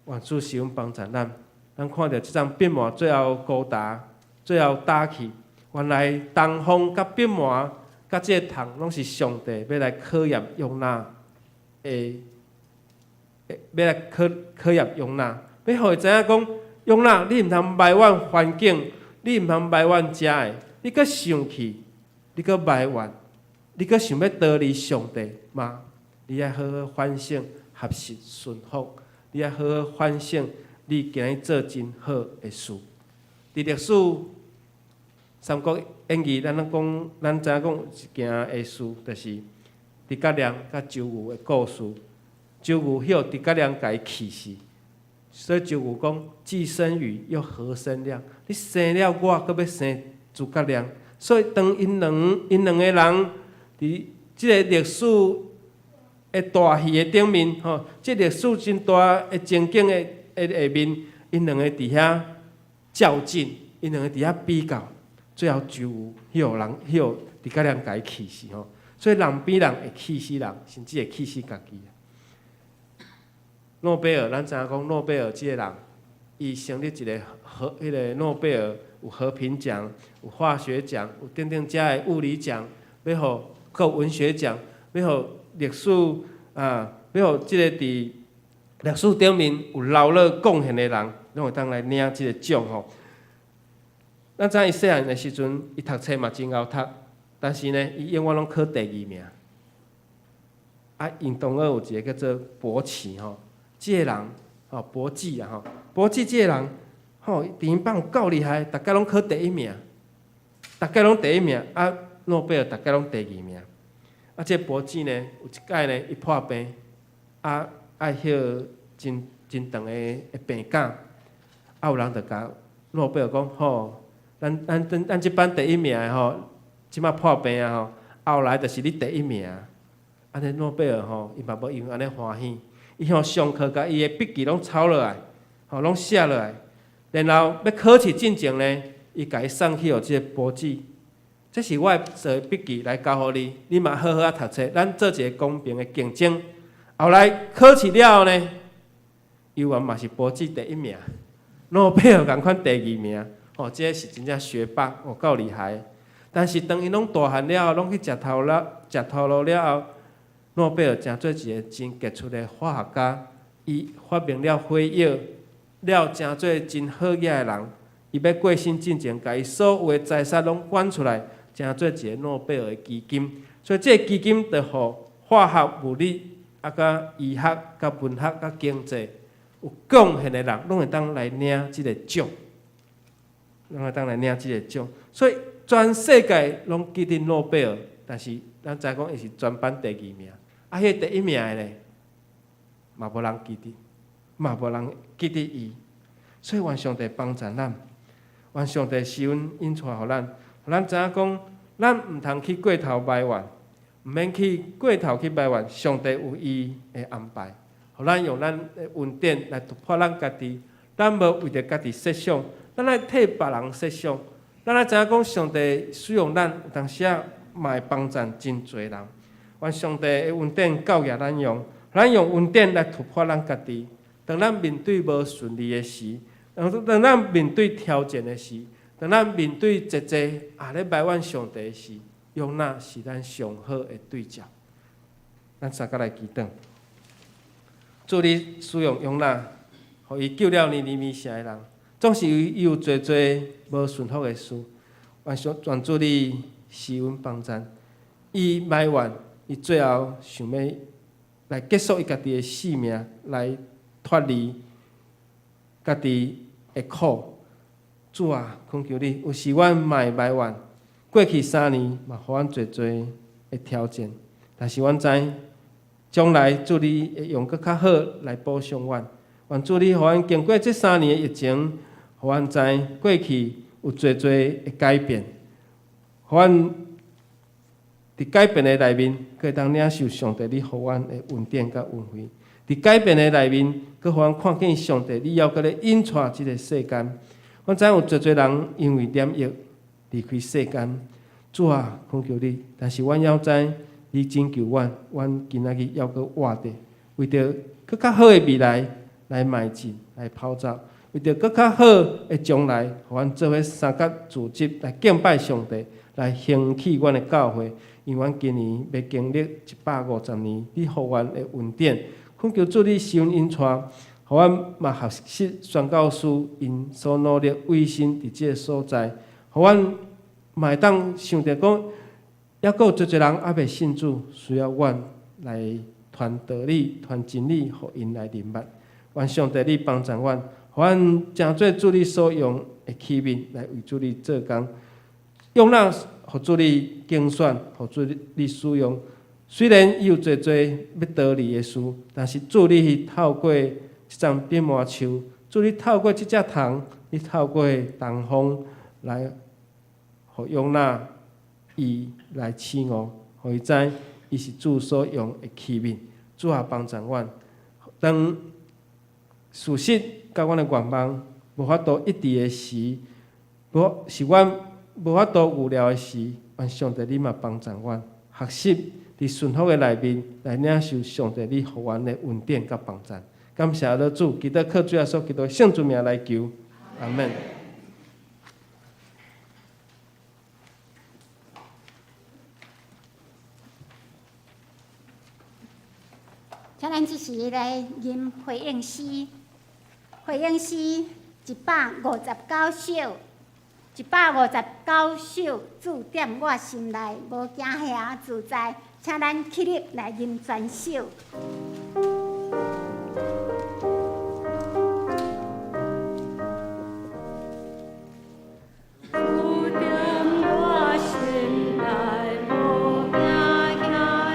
願主施恩幫助咱，咱看著這陣蟄蟎最後孤焦，最後焦去。原來東風佮蟄蟎佮這个蟲，攏是上帝欲來考驗約拿的，欲來考考驗約拿，欲予伊知影講，約拿，你毋通埋怨環境，你毋通埋怨遮的，你閣生氣，你閣埋怨，你閣想欲逃離上帝嗎？你愛好好反省，學習順服，你愛好好反省，你今日做真好的事。佇歷史《三國演義》，咱攏講，咱知影講一件的事，就是諸葛亮佮周瑜的故事。周瑜予諸葛亮共伊氣死，所以周瑜講：既生瑜，又何生亮？你生了我，閣欲生諸葛亮。所以當𪜶兩個人佇這个歷史的大戲的頂面，吼，這歷史真大的情景的的下面，𪜶兩個佇遐較勁，𪜶兩個佇遐比較，最後周瑜予人予諸葛亮共伊氣死吼。所以人比人會氣死人，甚至會氣死家己。諾貝爾，咱知影講諾貝爾這个人，伊成立一个和彼个諾貝爾有和平獎、有化學獎、有等等遮的物理獎，欲予閣有文學獎，欲予歷史啊，欲予這个佇歷史頂面有勞碌貢獻的人，攏會當來領這个獎吼。咱知影伊細漢的時陣，伊讀冊嘛真𠢕讀，但是呢，伊永遠攏考第二名。啊，𪜶同學有一个叫做伯奇吼，這个人吼伯志啊吼，伯志這个人吼，佇𪜶班有夠厲害，逐擺攏考第一名，逐擺攏第一名，啊，諾貝爾逐擺攏第二名。啊，這个伯志呢，有一擺呢，伊破病，啊，愛歇真真長的的病假，啊，有人就共諾貝爾講吼，咱這班第一名的吼，這擺破病啊吼，後來就是你第一名。按呢諾貝爾吼，伊嘛無因為按呢歡喜，伊吼上課共伊的筆記攏抄落來，吼攏寫落來，然後欲考試進前呢，伊共伊送去予這个伯志，這是我做的筆記來交予你，你嘛好好仔讀冊，咱做一个公平的競爭。後來考試了後呢，猶原嘛是伯志第一名，諾貝爾仝款第二名，吼，這个是真正學霸，有夠厲害。但是當𪜶攏大漢了後，攏去食頭路，食頭路了後，諾貝爾成做一个真傑出的化學家，伊發明了火藥，了成做真好額的人。伊欲過身進前，共伊所有的財產攏捐出來，成做一个諾貝爾的基金。所以這个基金就予化學、物理、啊，佮醫學、佮文學、佮經濟有貢獻的人，攏會當來領這个獎，攏會當來領這个獎。所以全世界攏記得諾貝爾，但是咱知講伊是全班第二名。啊，彼个第一名的咧，嘛無人記得，嘛無人記得伊。所以願上帝幫助咱，願上帝施恩引帶予咱，予咱知影講，咱毋通去過頭埋怨，毋免去過頭去埋怨，上帝有伊的安排，予咱用咱的恩典來突破咱家己。咱無為著家己設想，咱愛替別人設想。咱愛知影講，上帝使用咱，有當時仔嘛會幫助真濟人。願上帝的恩典夠額咱用，咱用恩典來突破咱家己。當咱面對無順利的時，當咱面對挑戰的時，當咱面對濟濟啊咧埋怨上帝時，約拿是咱上好的對照。咱三個來祈禱，主你使用約拿，予伊救了尼尼微城的人，總是伊有濟濟無順服的事，願上願主你施恩幫贊。伊埋怨，伊最後想欲來結束伊家己的性命，來脫離家己的苦。主啊，懇求你，有時阮嘛會埋怨，過去3年嘛，予阮濟濟的挑戰，但是阮知將來主你會用閣較好來補償阮。願主你予阮經過這三年的疫情，予阮知過去有濟濟的改變，予阮佇改變的內面，閣會當領受上帝你予阮的恩典佮恩惠。佇改變的內面，閣予阮看見上帝你猶閣咧引帶這個世間。阮知影有濟濟人因為染疫離開世間，主啊，懇求你，但是阮猶知你拯救阮，阮今仔日猶閣活著，為著閣較好的未來來邁進，來跑走，為著閣較好的將來，予阮做伙相佮組織來敬拜上帝，來興起阮的教會。因為阮今年欲經歷150年，你予阮的恩典，懇求主你施恩引帶，予阮嘛學習宣教師𪜶所努力委身佇這个所在，予阮嘛會當想著講，猶閣有濟濟人猶未信主，需要阮來傳道理、傳真理，予𪜶來認捌。願上帝你幫助阮，予阮成做主你所用的器皿，來為主你做工。約拿予主你揀選，予主你使用。雖然伊有濟濟欲逃離的事，但是主你是透過這叢扁麻樹，主你透過這隻蟲，你透過東風來，予約拿伊來醒悟，予伊知伊是主所用的器皿。主啊，幫助阮，當事實佮阮的願望無法度一致的時，無是阮無法度預料的時，願上帝你嘛幫助阮，學習佇順服的內面來領受上帝你予阮的恩典佮幫助。感謝老主，祈禱靠主耶穌基督聖主名來求，阿門。請咱這時來吟回應詩，回應詩159首，159首，主踮我心內，無驚嚇自在，請咱起立來吟全首。主踮我心內，無驚嚇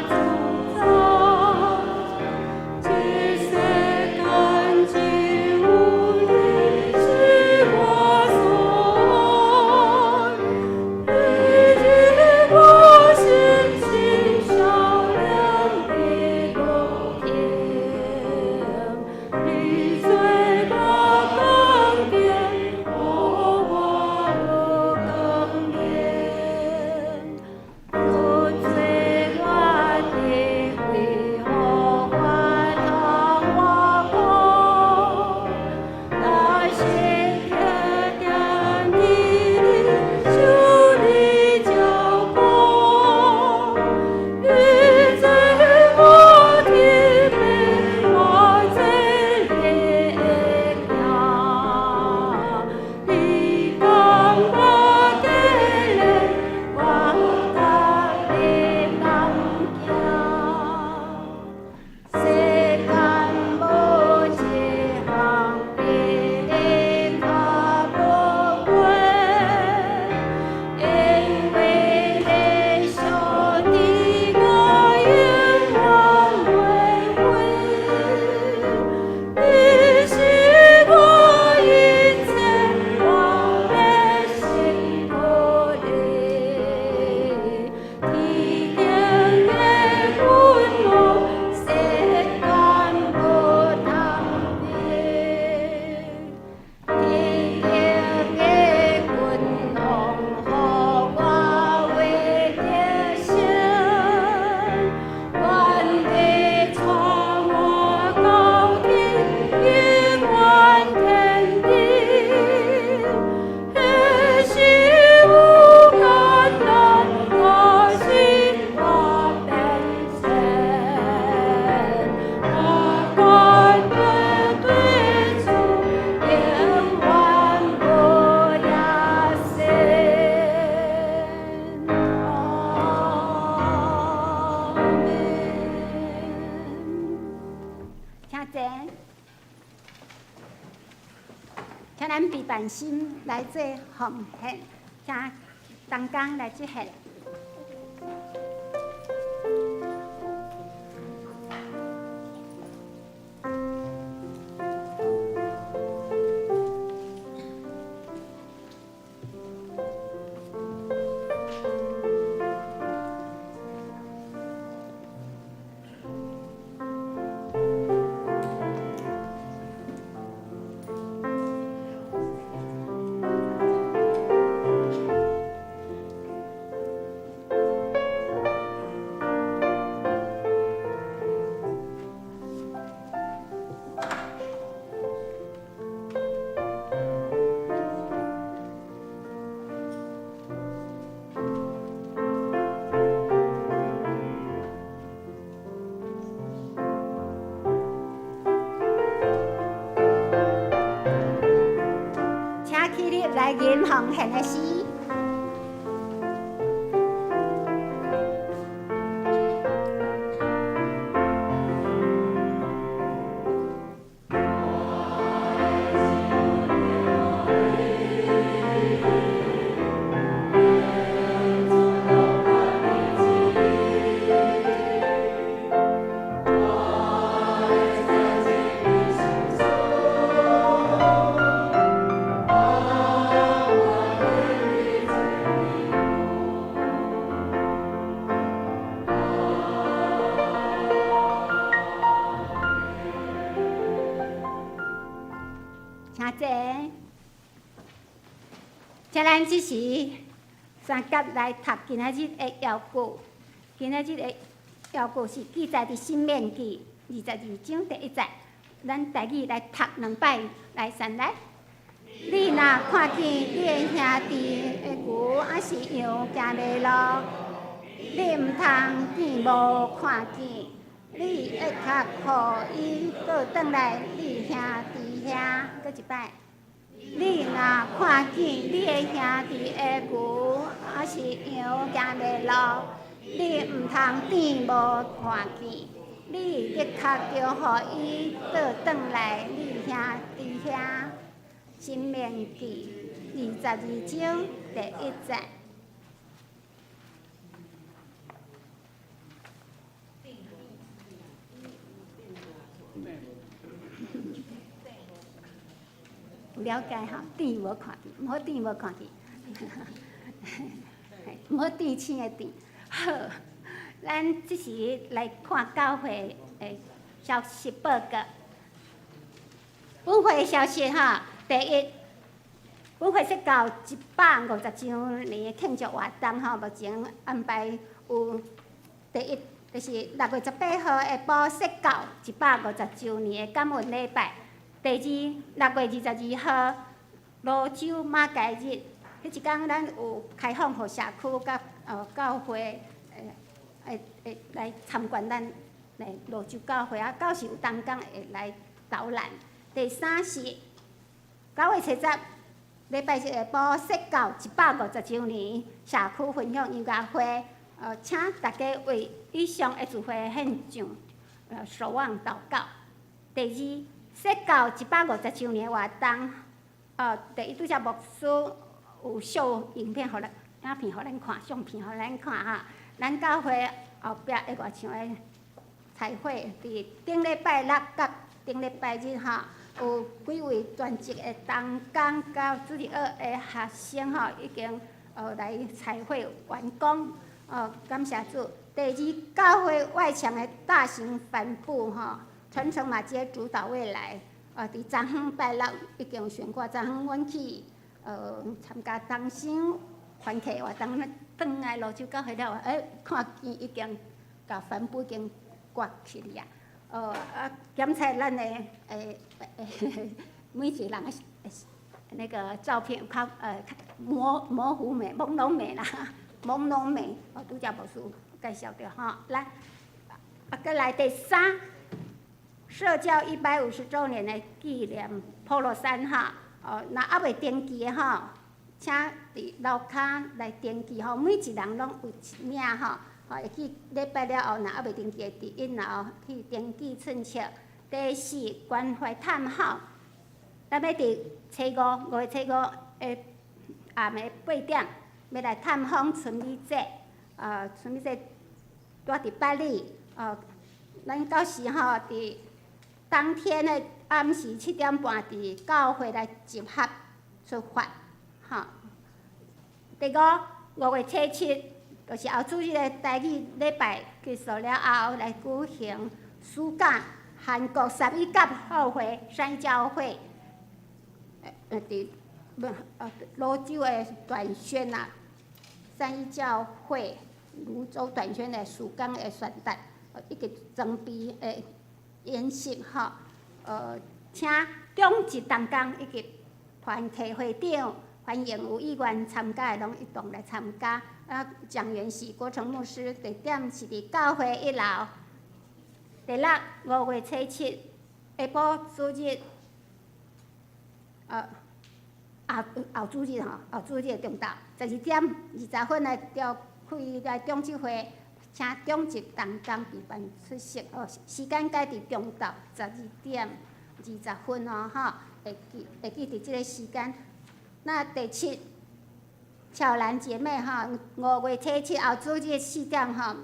自在。這世間只有你是我所愛，你入我心，心照亮的路。咱備辦心來做奉獻，請同工來接獻。請起立來吟奉獻的詩。請坐。請咱這時三甲來讀今仔日的遙句。今仔日的遙句是記載佇《申命記》22章第一節。咱台語來讀兩擺，來先來。你若看見你的兄弟的牛抑是羊行迷路，你毋通見無看見，你的確予伊倒轉來你兄弟遐，閣一擺。你若看見你的兄弟的牛抑是羊行迷路，你毋通見無看見，你的確著予伊倒轉來你兄弟遐。申命記22章第一節。有了解吼，甜無看見，毋好甜無看見，毋好甜青的甜。好，咱這時來看教會的消息報告。本會的消息吼，第一，本會釋教150週年的慶祝活動吼，目前安排有第一，就是6月18號下晡釋教150週年的感恩禮拜。第二，6月22號蘆洲媽該日，彼一工咱有開放予社區佮教會會來參觀咱蘆洲教會啊，到時有同工會來導覽。第三是9月7日禮拜日下晡釋教150週年社區分享音樂會，請大家為以上的聚會獻上守望禱告。第二，釋教150週年活動，第一拄才牧師有秀影片予咱，影片予咱看，相片予咱看哈。咱教會後壁的外牆的彩繪，佇頂禮拜六佮頂禮拜日吼，有幾位專職的同工佮主日學的學生吼，已經來彩繪完工，感謝主。第二，教會外牆的大型帆布吼。傳承馬偕主導未來，佇昨昏拜六已經懸掛。昨昏阮去參加同心團契活動，轉來蘆洲教會了，看見已經共帆布已經掛起去啊。檢測咱的每一個人的那個照片較模糊美、朦朧美啦，朦朧美。拄才牧師介紹著吼，來，閣來第三。社教150週年的紀念，普羅山哈，若猶未登記的吼，請佇樓跤來登記吼，每一人攏有一領吼，會記禮拜了後，若猶未登記的，佇𪜶後去登記註冊。第四，關懷嘆號，咱欲佇初五，5月初五的暗暝8點，欲來探訪春美姐。春美姐住佇八里，咱到時吼佇當天的暗時7點半，佇教會來集合出發，吼。第五，5月初7，就是後主日的台語禮拜結束了後，來舉行暑假韓國三一教會三一教會，佇蘆洲的短宣啊，三一教會蘆洲短宣的事工的宣達，以及裝備的演習吼，請長執同工以及團契會長，歡迎有意願參加的攏一同來參加。啊，講員是郭成牧師，地點是佇教會一樓。第六，5月初7，下晡主日，後後主日吼，後主日中晝12點20分來召開來長執會，請長執同工備辦出席哦。時間改佇中晝12點20分哦，吼，會記佇這个時間。那第七，巧蘭姐妹吼，5月初7後主日4點吼，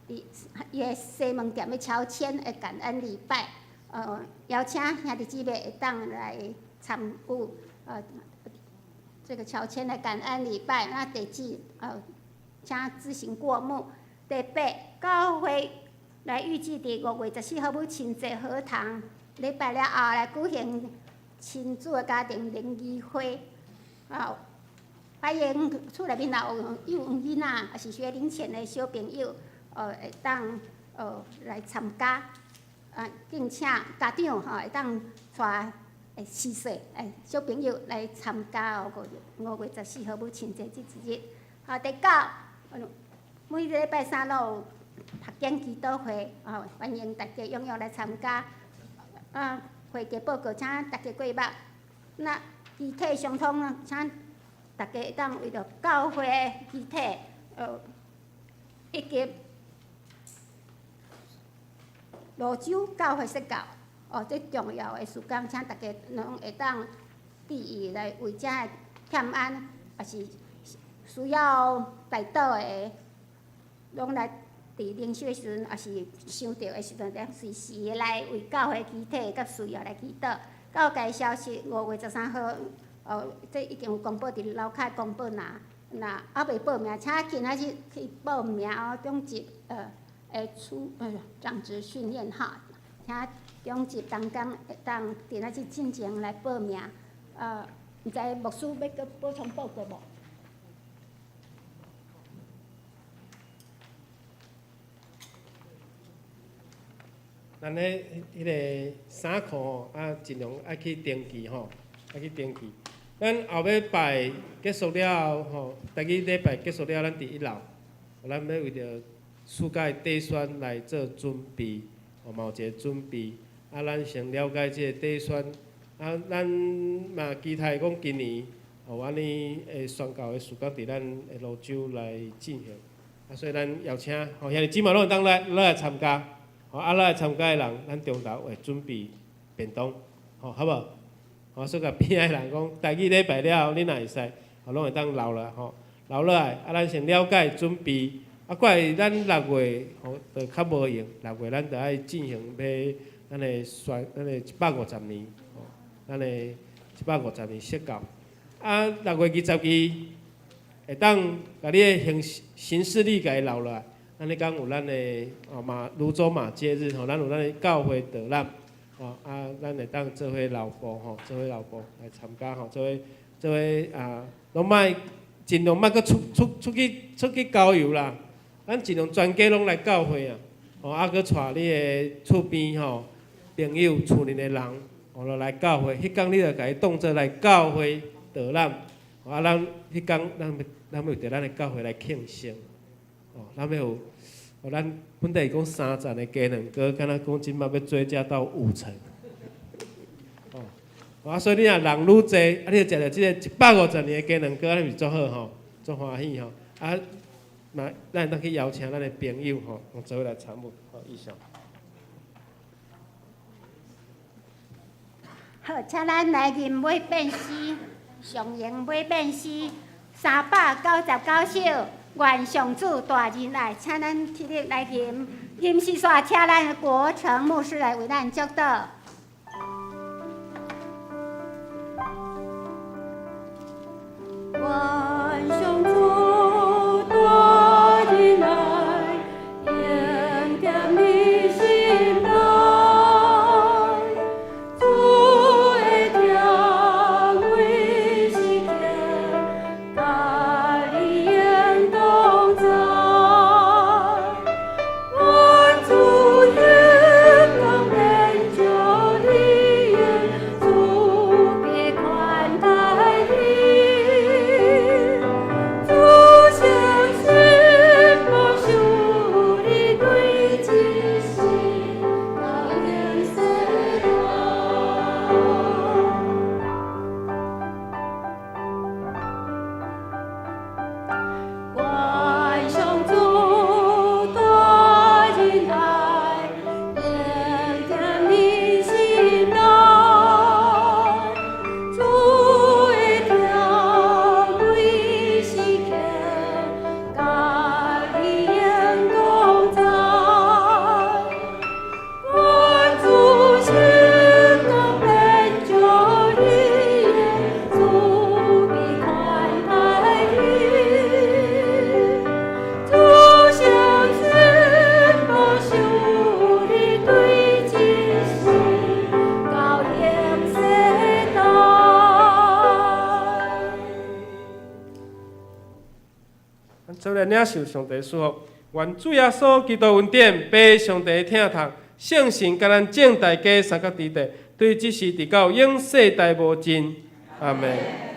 佇伊的西門店欲喬遷的感恩禮拜，邀請兄弟姊妹會當來參與，這个喬遷的感恩禮拜。那地址，請自行過目。第八，教會來預計佇5月14號母親節和堂禮拜了後來舉行親子的家庭聯誼會，啊，歡迎厝內面若有幼囡仔，抑是學齡前的小朋友，會當來參加，啊，敬請家長吼會當帶4歲小朋友來參加哦。5月14號母親節這一日，好，第九，每個禮拜三攏有讀經祈禱會，哦，歡迎大家踴躍來參加。啊，會議報告，請大家過目。那肢體相通，請大家會當為著教會的肢體，以及蘆洲教會釋教，哦，這重要的事工，請大家攏會當注意來為遮的欠安，抑是需要代禱的，攏來佇靈修的時陣，抑是想著的時陣，會隨時來為教會肢體佮需要來祈禱。教界消息，5月13號，這已經有公布佇樓跤公布若猶未報名，請今仔日去報名哦。長執初長執訓練哈，請長執同工會當今仔日進前來報名。毋知牧師欲閣補充報告無？咱咧彼个衫褲吼，啊，盡量愛去登記吼，愛去登記。咱後禮拜結束了後吼，台語禮拜結束了，咱佇一樓，咱欲為著暑假的短宣來做準備，吼，嘛有一個準備。啊，咱先了解這個短宣，啊，咱嘛期待講今年有按呢的宣教的事工佇咱的蘆洲來進行。啊，所以咱邀請吼兄弟姊妹攏會當來來參加。吼，啊，來參加的人，咱中晝會準備便當，吼，好無？吼，所以共邊仔的人講，台語禮拜了後，你若會使，吼，攏會當留來，吼，留落來，啊，咱先了解準備，啊，過來咱六月吼，就較無閒，六月咱就愛進行欲咱的宣，咱的150年，吼，咱的150年釋教，啊，6月22會當共你的行事曆共伊留落來。咱彼工有咱的哦馬蘆洲馬偕日吼，咱有咱的教會導覽，吼啊，咱會當做伙留步吼，做伙留步來參加吼，做伙做伙啊，攏莫盡量莫閣出去郊遊啦，咱盡量全家攏來教會啊，吼啊，閣帶你的厝邊吼朋友、厝裡的人，吼來教會。彼工你就共伊當做來教會導覽，啊，咱彼工咱欲為著咱的教會來慶生。哦，咱欲有，哦，咱本底是講三層的雞卵糕，敢若講這擺欲追加到五層。哦，啊，所以你若人愈濟，啊，你就食著這个150年的雞卵糕，按呢毋是足好吼，足歡喜吼。啊，嘛，咱會當去邀請咱的朋友吼，做伙來參與。好，以上。好，請咱來吟尾變詩，上詠尾變詩399首，願上主大仁愛，請咱起立來吟。吟詩煞，請咱國成牧師來為咱祝禱。願上主大仁愛，恩典你心內，主的疼每時刻，佮你永同在。願主眼光變照你，主必寬待你。主相信保守你，對這世到永世代。願上主大仁愛，恩典你心內，主的疼每時刻，佮你永同在。願主聖光變照你，主必寬待你。主相信保守你，對這世到永世代。咱做來領受上帝賜福，願主耶穌基督恩典、父上帝疼痛、聖神佮咱眾大家三甲佇地，對這時直到永世代無盡。阿門。